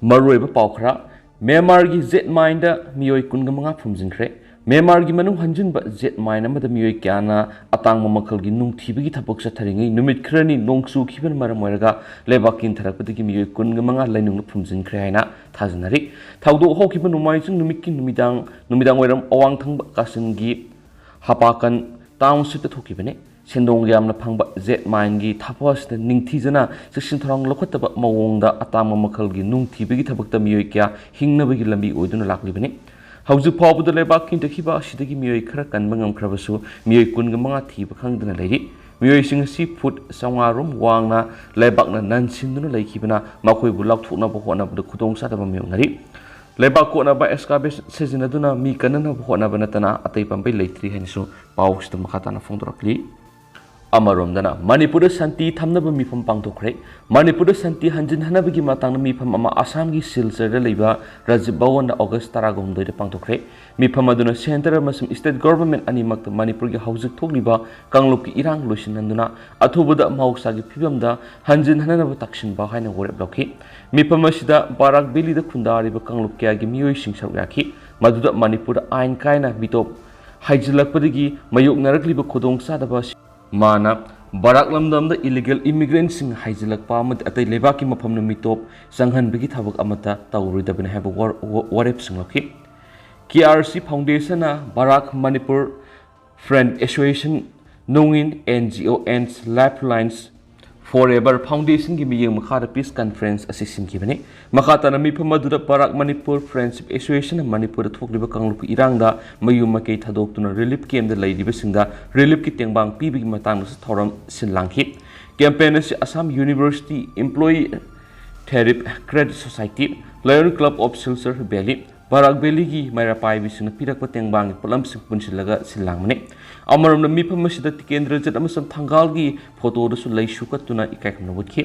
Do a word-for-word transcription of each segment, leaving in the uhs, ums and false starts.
ꯃꯔꯨꯑꯣꯏꯕ ꯄꯥꯎ ꯈꯔ꯫ ꯃ꯭ꯌꯥꯟꯃꯥꯔꯒꯤ ꯖꯦꯠ ꯃꯥꯏꯟꯗ ꯃꯤꯑꯣꯏ ꯀꯨꯟꯒ ꯃꯉꯥ ꯐꯨꯝꯖꯤꯟꯈ꯭ꯔꯦ꯫ ꯃ꯭ꯌꯥꯟꯃꯥꯔꯒꯤ ꯃꯅꯨꯡ ꯍꯟꯖꯤꯟꯕ ꯖꯦꯠ ꯃꯥꯏꯟ ꯑꯃꯗ ꯃꯤꯑꯣꯏ ꯀꯌꯥꯅ ꯑꯇꯥꯡꯕ ꯃꯈꯜꯒꯤ ꯅꯨꯡ ꯊꯤꯕꯒꯤ ꯊꯕꯛ ꯆꯠꯊꯔꯤꯉꯩ ꯅꯨꯃꯤꯠ ꯈꯔꯅꯤ ꯅꯣꯡ ꯆꯨꯈꯤꯕꯅ ꯃꯔꯝ ꯑꯣꯏꯔꯒ ꯂꯩꯕꯥꯛ ꯀꯤꯟꯊꯔꯛꯄꯗꯒꯤ ꯃꯤꯑꯣꯏ ꯀꯨꯟꯒ ꯃꯉꯥ ꯂꯩꯅꯨꯡꯗ ꯐꯨꯝꯖꯤꯟꯈ꯭ꯔꯦ ꯍꯥꯏꯅ ꯊꯥꯖꯅꯔꯤ꯫ ꯊꯧꯗꯣꯛ ꯍꯧꯈꯤꯕ ꯅꯣꯡꯃꯥꯏꯖꯤꯡ ꯅꯨꯃꯤꯠꯀꯤ ꯅꯨꯃꯤꯗꯥꯡ, ꯅꯨꯃꯤꯗꯥꯡ ꯋꯥꯏꯔꯝ ꯑꯋꯥꯡ ꯊꯪꯕ ꯀꯥꯁꯤꯟꯒꯤ ꯍꯄꯥꯀꯟ ꯇꯥꯎꯟꯁꯤꯞꯇ ꯊꯣꯛꯈꯤꯕꯅꯤ꯫ ꯁꯦꯟꯗꯣꯡ ꯌꯥꯝꯅ ꯐꯪꯕ ꯖꯦꯠ ꯃꯥꯏꯟꯒꯤ ꯊꯕꯛ ꯑꯁꯤꯗ ꯅꯤꯡꯊꯤꯖꯅ ꯆꯦꯛꯁꯤꯟ ꯊꯧꯔꯥꯡ ꯂꯧꯈꯠꯇꯕ ꯃꯑꯣꯡꯗ ꯑꯇꯥꯡꯕ ꯃꯈꯜꯒꯤ ꯅꯨꯡ ꯊꯤꯕꯒꯤ ꯊꯕꯛꯇ ꯃꯤꯑꯣꯏ ꯀꯌꯥ ꯍꯤꯡꯅꯕꯒꯤ ꯂꯝꯕꯤ ꯑꯣꯏꯗꯨꯅ ꯂꯥꯛꯂꯤꯕꯅꯤ꯫ ꯍꯧꯖꯤꯛ ꯐꯥꯎꯕꯗ ꯂꯩꯕꯥꯛ ꯀꯤꯟꯊꯈꯤꯕ ꯑꯁꯤꯗꯒꯤ ꯃꯤꯑꯣꯏ ꯈꯔ ꯀꯟꯕ ꯉꯝꯈ꯭ꯔꯕꯁꯨ, ꯃꯤꯑꯣꯏ ꯀꯨꯟꯒ ꯃꯉꯥ ꯊꯤꯕ ꯈꯪꯗꯅ ꯂꯩꯔꯤ꯫ ꯃꯤꯑꯣꯏꯁꯤꯡ ꯑꯁꯤ ꯐꯨꯠ ꯆꯥꯝꯃꯉꯥ ꯔꯣꯝ ꯋꯥꯡꯅ ꯂꯩꯕꯥꯛꯅ ꯅꯟꯁꯤꯟꯗꯨꯅ ꯂꯩꯈꯤꯕꯅ ꯃꯈꯣꯏꯕꯨ ꯂꯧꯊꯣꯛꯅꯕ ꯍꯣꯠꯅꯕꯗ ꯈꯨꯗꯣꯡꯆꯥꯗꯕ ꯃꯥꯌꯣꯛꯅꯔꯤ꯫ ꯂꯩꯕꯥꯛ ꯀꯣꯠꯅꯕ ꯑꯦꯛꯁꯀꯥꯚꯦꯁꯟ ꯁꯤꯖꯤꯟꯅꯗꯨꯅ ꯃꯤ ꯀꯟꯅꯅꯕ ꯍꯣꯠꯅꯕ ꯅꯠꯇꯅ ꯑꯇꯩ ꯄꯥꯝꯕꯩ ꯂꯩꯇ꯭ꯔꯤ ꯍꯥꯏꯅꯁꯨ ꯄꯥꯎꯁꯤꯗ ꯃꯈꯥ ꯇꯥꯅ ꯐꯣꯡꯗꯣꯔꯛꯂꯤ꯫ ꯑꯃꯔꯣꯝꯗꯅ ꯃꯅꯤꯄꯨꯔꯗ ꯁꯥꯟꯇꯤ ꯊꯝꯅꯕ ꯃꯤꯐꯝ ꯄꯥꯡꯊꯣꯛꯈ꯭ꯔꯦ꯫ ꯃꯅꯤꯄꯨꯔꯗ ꯁꯥꯟꯇꯤ ꯍꯟꯖꯤꯟꯍꯟꯅꯕꯒꯤ ꯃꯇꯥꯡꯗ ꯃꯤꯐꯝ ꯑꯃ ꯑꯁꯥꯝꯒꯤ ꯁꯤꯜꯆꯔꯗ ꯂꯩꯕ ꯔꯥꯖꯤꯕ ꯚꯋꯟꯗ ꯑꯣꯒꯁ ꯇꯔꯥꯒ ꯍꯨꯝꯗꯣꯏꯗ ꯄꯥꯡꯊꯣꯛꯈ꯭ꯔꯦ꯫ ꯃꯤꯐꯝ ꯑꯗꯨꯅ ꯁꯦꯟꯇꯔ ꯑꯃꯁꯨꯡ ꯁ꯭ꯇꯦꯠ ꯒꯣꯚꯔꯟꯃꯦꯟꯠ ꯑꯅꯤꯃꯛꯇ ꯃꯅꯤꯄꯨꯔꯒꯤ ꯍꯧꯖꯤꯛ ꯊꯣꯛꯂꯤꯕ ꯀꯥꯡꯂꯨꯞꯀꯤ ꯏꯔꯥꯡ ꯂꯣꯏꯁꯤꯟꯍꯟꯗꯨꯅ ꯑꯊꯨꯕꯗ ꯃꯍꯧꯁꯥꯒꯤ ꯐꯤꯕꯝꯗ ꯍꯟꯖꯤꯟꯍꯟꯅꯕ ꯇꯛꯁꯤꯟꯕ ꯍꯥꯏꯅ ꯋꯥꯔꯦꯞ ꯂꯧꯈꯤ꯫ ꯃꯤꯐꯝ ꯑꯁꯤꯗ ꯕꯥꯔꯥꯛ ꯚꯦꯂꯤꯗ ꯈꯨꯟꯗꯥꯔꯤꯕ ꯀꯥꯡꯂꯨꯞ ꯀꯌꯥꯒꯤ ꯃꯤꯑꯣꯏꯁꯤꯡ ꯁꯔꯨꯛ ꯌꯥꯈꯤ꯫ ꯃꯗꯨꯗ ꯃꯅꯤꯄꯨꯔꯗ ꯑꯥꯏꯟ ꯀꯥꯏꯅ ꯃꯤꯇꯣꯞ ꯍꯥꯏꯖꯤꯜꯂꯛꯄꯗꯒꯤ ꯃꯥꯌꯣꯛꯅꯔꯛꯂꯤꯕ ꯈꯨꯗꯣꯡꯆꯥꯗꯕ ꯑꯁꯤ ꯃꯥꯅ ꯕꯥꯔꯥꯛ ꯂꯝꯗꯝꯗ ꯏꯂꯤꯒꯦꯜ ꯏꯃꯤꯒ꯭ꯔꯦꯟꯠꯁꯤꯡ ꯍꯥꯏꯖꯤꯜꯂꯛꯄ ꯑꯃꯗꯤ ꯑꯇꯩ ꯂꯩꯕꯥꯛꯀꯤ ꯃꯐꯝꯗ ꯃꯤꯇꯣꯞ ꯆꯪꯍꯟꯕꯒꯤ ꯊꯕꯛ ꯑꯃꯠꯇ ꯇꯧꯔꯣꯏꯗꯕꯅꯤ ꯍꯥꯏꯕ ꯋꯥꯔ-, ꯋꯥ-, ꯋꯥꯔꯦꯞꯁꯤꯡ ꯂꯧꯈꯤ꯫ ꯀꯦ ꯑꯥꯔ ꯁꯤ ꯐꯥꯎꯟꯗꯦꯁꯟꯅ ꯕꯥꯔꯥꯛ ꯃꯅꯤꯄꯨꯔ ꯐ꯭ꯔꯦꯟꯗ ꯑꯦꯁꯣꯁꯤꯌꯦꯁꯟ, ꯅꯣꯡꯏꯟ, N G O N life lines for ever ꯐꯥꯎꯟꯗꯦꯁꯟꯒꯤ ꯃꯤꯠꯌꯦꯡ ꯃꯈꯥꯗ ꯄꯤꯁ ꯀꯟꯐꯔꯦꯟꯁ ꯑꯁꯤ ꯁꯤꯟꯈꯤꯕꯅꯤ꯫ ꯃꯈꯥ ꯇꯥꯅ ꯃꯤꯐꯝ ꯑꯗꯨꯗ ꯕꯥꯔꯥꯛ ꯃꯅꯤꯄꯨꯔ ꯐ꯭ꯔꯦꯟꯗꯁꯤꯞ ꯑꯦꯁꯣꯁꯤꯌꯦꯁꯟꯅ ꯃꯅꯤꯄꯨꯔꯗ ꯊꯣꯛꯂꯤꯕ ꯀꯥꯡꯂꯨꯞꯀꯤ ꯏꯔꯥꯡꯗ ꯃꯌꯨꯝ ꯃꯀꯩ ꯊꯥꯗꯣꯛꯇꯨꯅ ꯔꯤꯂꯤꯐ ꯀꯦꯝꯞꯇ ꯂꯩꯔꯤꯕꯁꯤꯡꯗ ꯔꯤꯂꯤꯐꯀꯤ ꯇꯦꯡꯕꯥꯡ ꯄꯤꯕꯒꯤ ꯃꯇꯥꯡꯗꯁꯨ ꯊꯧꯔꯝ ꯁꯤꯟ ꯂꯥꯡꯈꯤ꯫ ꯀꯦꯝꯄꯦꯟ ꯑꯁꯤ Assam university employee thrift credit society, lion club of Silchar valley, Barak ꯚꯦꯂꯤꯒꯤ ꯃꯩꯔꯥ ꯄꯥꯏꯕꯤꯁꯤꯡꯅ ꯄꯤꯔꯛꯄ ꯇꯦꯡꯕꯥꯡꯒꯤ ꯄꯣꯠꯂꯝꯁꯤꯡ ꯄꯨꯟꯁꯤꯜꯂꯒ ꯁꯤꯜ ꯂꯥꯡꯕꯅꯤ꯫ ꯑꯃꯔꯣꯝꯗ ꯃꯤꯐꯝ ꯑꯁꯤꯗ ꯇꯤꯀꯦꯟꯗ꯭ꯔꯖꯤꯠ ꯑꯃꯁꯨꯡ ꯊꯪꯒꯥꯜꯒꯤ ꯐꯣꯇꯣꯗꯁꯨ ꯂꯩꯁꯨ ꯀꯠꯇꯨꯅ ꯏꯀꯥꯏ ꯈꯨꯝꯅꯕ ꯎꯠꯈꯤ꯫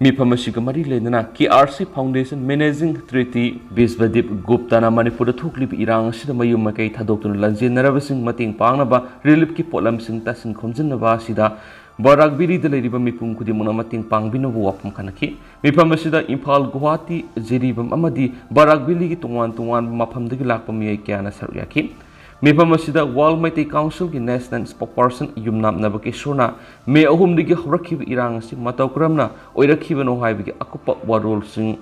ꯃꯤꯐꯝ ꯑꯁꯤꯒ ꯃꯔꯤ ꯂꯩꯅꯅ K R C foundation managing trustee Biswadip ꯒꯨꯞꯇꯥꯅ ꯃꯅꯤꯄꯨꯔꯗ ꯊꯣꯛꯂꯤꯕ ꯏꯔꯥꯡ ꯑꯁꯤꯗ ꯃꯌꯨꯝ ꯃꯀꯩ ꯊꯥꯗꯣꯛꯇꯨꯅ ꯂꯥꯟꯖꯦꯟꯅꯔꯕꯁꯤꯡ ꯃꯇꯦꯡ ꯄꯥꯡꯅꯕ ꯔꯤꯂꯤꯐꯀꯤ ꯄꯣꯠꯂꯝꯁꯤꯡ ꯇꯥꯁꯤꯟ ꯈꯣꯝꯖꯤꯟꯅꯕ ꯑꯁꯤꯗ ꯕꯔꯥꯛ ꯚꯦꯂꯤꯗ ꯂꯩꯔꯤꯕ ꯃꯤꯄꯨꯝ ꯈꯨꯗꯤꯡꯃꯛꯅ ꯃꯇꯦꯡ ꯄꯥꯡꯕꯤꯅꯕ ꯋꯥꯐꯝ ꯈꯟꯅꯈꯤ꯫ ꯃꯤꯐꯝ ꯑꯁꯤꯗ ꯏꯝꯐꯥꯜ, ꯒꯨꯋꯥꯍꯥꯇꯤ, ꯖꯤꯔꯤꯕꯥꯝ ꯑꯃꯗꯤ ꯕꯔꯥꯛ ꯚꯦꯂꯤꯒꯤ ꯇꯣꯉꯥꯟ ꯇꯣꯉꯥꯟꯕ ꯃꯐꯝꯗꯒꯤ ꯂꯥꯛꯄ ꯃꯤꯑꯣꯏ ꯀꯌꯥꯅ ꯁꯔꯨꯛ ꯌꯥꯈꯤ꯫ ꯃꯤꯐꯝ ꯑꯁꯤꯗ World Meitei Councilꯒꯤ National Spokesperson ꯌꯨꯝꯅꯥꯝ ꯅꯕꯀꯤꯁꯣꯔꯅ ꯃꯦ ꯑꯍꯨꯝꯗꯒꯤ ꯍꯧꯔꯛꯈꯤꯕ ꯏꯔꯥꯡ ꯑꯁꯤ ꯃꯇꯧ ꯀꯔꯝꯅ ꯑꯣꯏꯔꯛꯈꯤꯕꯅꯣ ꯍꯥꯏꯕꯒꯤ ꯑꯀꯨꯞꯄ ꯋꯥꯔꯣꯜꯁꯤꯡ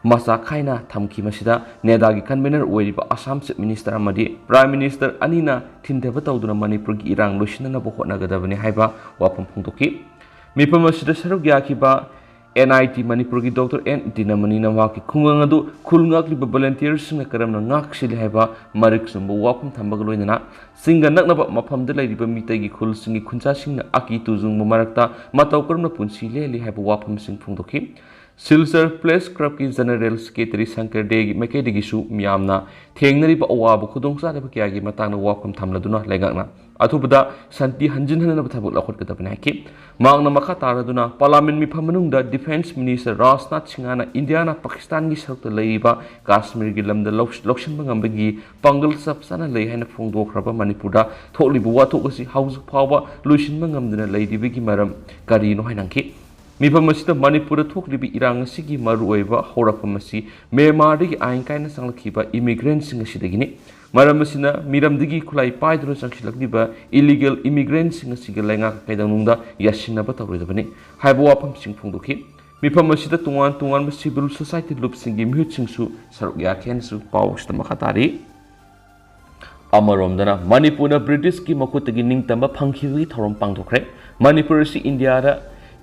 ꯃꯆꯥ ꯈꯥꯏꯅ ꯊꯝꯈꯤ꯫ ꯃꯁꯤꯗ ꯅꯦꯗꯥꯒꯤ convener ꯑꯣꯏꯔꯤꯕ ꯑꯁꯥꯝ Chief Minister ꯑꯃꯗꯤ Prime Minister ꯑꯅꯤꯅ ꯊꯤꯟꯊꯕ ꯇꯧꯗꯨꯅ ꯃꯅꯤꯄꯨꯔꯒꯤ ꯏꯔꯥꯡ ꯂꯣꯏꯁꯤꯟꯅꯅꯕ ꯍꯣꯠꯅꯒꯗꯕꯅꯤ ꯍꯥꯏꯕ ꯋꯥꯐꯝ ꯐꯣꯡꯗꯣꯛꯈꯤ꯫ ꯃꯤꯐꯝ ꯑꯁꯤꯗ ꯁꯔꯨꯛ ꯌꯥꯈꯤꯕ N I T ꯃꯅꯤꯄꯨꯔꯒꯤ Doctor N ꯗꯤꯅꯃꯅꯤꯅ ꯃꯍꯥꯛꯀꯤ ꯈꯨꯡꯒꯪ ꯑꯗꯨ ꯈꯨꯜ ꯉꯥꯛꯂꯤꯕ volunteerꯁꯤꯡꯅ ꯀꯔꯝꯅ ꯉꯥꯛꯁꯤꯜꯂꯤ ꯍꯥꯏꯕ ꯃꯔꯤꯛ ꯆꯨꯝꯕ ꯋꯥꯐꯝ ꯊꯝꯕꯒ ꯂꯣꯏꯅꯅ ꯆꯤꯡꯒ ꯅꯛꯅꯕ ꯃꯐꯝꯗ ꯂꯩꯔꯤꯕ ꯃꯤꯇꯩꯒꯤ ꯈꯨꯜꯁꯤꯡꯒꯤ ꯈꯨꯟꯖꯥꯁꯤꯡꯅ ꯑꯀꯤ ꯇꯨꯖꯨꯡꯕ ꯃꯔꯛꯇ ꯃꯇꯧ ꯀꯔꯝꯅ ꯄꯨꯟꯁꯤ ꯂꯦꯜꯂꯤ ꯍꯥꯏꯕ ꯋꯥꯐꯝꯁꯤꯡ ꯐꯣꯡꯗꯣꯛꯈꯤ꯫ Silchar Press Clubꯀꯤ General Secretary Shankar ꯗꯦꯒꯤ ꯃꯥꯏꯀꯩꯗꯒꯤꯁꯨ ꯃꯤꯌꯥꯝꯅ ꯊꯦꯡꯅꯔꯤꯕ ꯑꯋꯥꯕ ꯈꯨꯗꯣꯡꯆꯥꯗꯕ ꯀꯌꯥꯒꯤ ꯃꯇꯥꯡꯗ ꯋꯥꯐꯝ ꯊꯝꯂꯗꯨꯅ ꯂꯩꯉꯥꯛꯅ ꯑꯊꯨꯕꯗ ꯁꯥꯟꯇꯤ ꯍꯟꯖꯤꯟꯍꯟꯅꯕ ꯊꯕꯛ ꯂꯧꯈꯠꯀꯗꯕꯅꯤ ꯍꯥꯏꯈꯤ꯫ ꯃꯍꯥꯛꯅ ꯃꯈꯥ ꯇꯥꯔꯗꯨꯅ Parliament ꯃꯤꯐꯝ ꯃꯅꯨꯡꯗ Defence Minister ꯔꯥꯖꯅꯥꯊ ꯁꯤꯡꯍꯅ ꯏꯟꯗꯤꯌꯥꯅ ꯄꯥꯀꯤꯁꯇꯥꯟꯒꯤ ꯁꯔꯨꯛꯇ ꯂꯩꯔꯤꯕ ꯀꯥꯁꯃꯤꯔꯒꯤ ꯂꯝꯗ ꯂꯧꯁ-, ꯂꯧꯁꯤꯟꯕ ꯉꯝꯕꯒꯤ ꯄꯥꯡꯒꯜ ꯆꯞ ꯆꯥꯅ ꯂꯩ ꯍꯥꯏꯅ ꯐꯣꯡꯗꯣꯛꯈ꯭ꯔꯕ ꯃꯅꯤꯄꯨꯔꯗ ꯊꯣꯛꯂꯤꯕ ꯋꯥꯊꯣꯛ ꯑꯁꯤ ꯍꯧꯖꯤꯛ ꯐꯥꯎꯕ ꯂꯣꯏꯁꯤꯟꯕ ꯉꯝꯗꯅ ꯂꯩꯔꯤꯕꯒꯤ ꯃꯔꯝ ꯀꯔꯤꯅꯣ ꯍꯥꯏꯅ ꯍꯪꯈꯤ꯫ ꯃꯤꯐꯝ ꯑꯁꯤꯗ ꯃꯅꯤꯄꯨꯔꯗ ꯊꯣꯛꯂꯤꯕ ꯏꯔꯥꯡ ꯑꯁꯤꯒꯤ ꯃꯔꯨꯑꯣꯏꯕ ꯍꯧꯔꯛꯐꯝ ꯑꯁꯤ ꯃ꯭ꯌꯥꯟꯃꯥꯔꯗꯒꯤ ꯑꯥꯏꯟ ꯀꯥꯏꯅ ꯆꯪꯂꯛꯈꯤꯕ immigrantꯁꯤꯡ ꯑꯁꯤꯗꯒꯤꯅꯤ꯫ ꯃꯔꯝ ꯑꯁꯤꯅ ꯃꯤꯔꯝꯗꯒꯤ ꯈꯨꯠꯂꯥꯏ ꯄꯥꯏꯗꯨꯅ ꯆꯪꯁꯤꯜꯂꯛꯂꯤꯕ illegal immigrantꯁꯤꯡ ꯑꯁꯤꯒ ꯂꯩꯉꯥꯛꯀ ꯀꯩꯗꯧꯅꯨꯡꯗ ꯌꯥꯁꯤꯟꯅꯕ ꯇꯧꯔꯣꯏꯗꯕꯅꯤ ꯍꯥꯏꯕ ꯋꯥꯐꯝꯁꯤꯡ ꯐꯣꯡꯗꯣꯛꯈꯤ꯫ ꯃꯤꯐꯝ ꯑꯁꯤꯗ ꯇꯣꯉꯥꯟ ꯇꯣꯉꯥꯟꯕ civil society ꯂꯨꯞꯁꯤꯡꯒꯤ ꯃꯤꯍꯨꯠꯁꯤꯡꯁꯨ ꯁꯔꯨꯛ ꯌꯥꯈꯤ ꯍꯥꯏꯅꯁꯨ ꯄꯥꯎ ꯑꯁꯤꯗ ꯃꯈꯥ ꯇꯥꯔꯤ꯫ ꯑꯃꯔꯣꯝꯗꯅ ꯃꯅꯤꯄꯨꯔꯅ ꯕ꯭ꯔꯤꯇꯤꯁꯀꯤ ꯃꯈꯨꯠꯇꯒꯤ ꯅꯤꯡꯇꯝꯕ ꯐꯪꯈꯤꯕꯒꯤ ꯊꯧꯔꯝ ꯄꯥꯡꯊꯣꯛꯈ꯭ꯔꯦ꯫ ꯃꯅꯤꯄꯨꯔ ꯑꯁꯤ ꯏꯟꯗꯤꯌꯥꯗ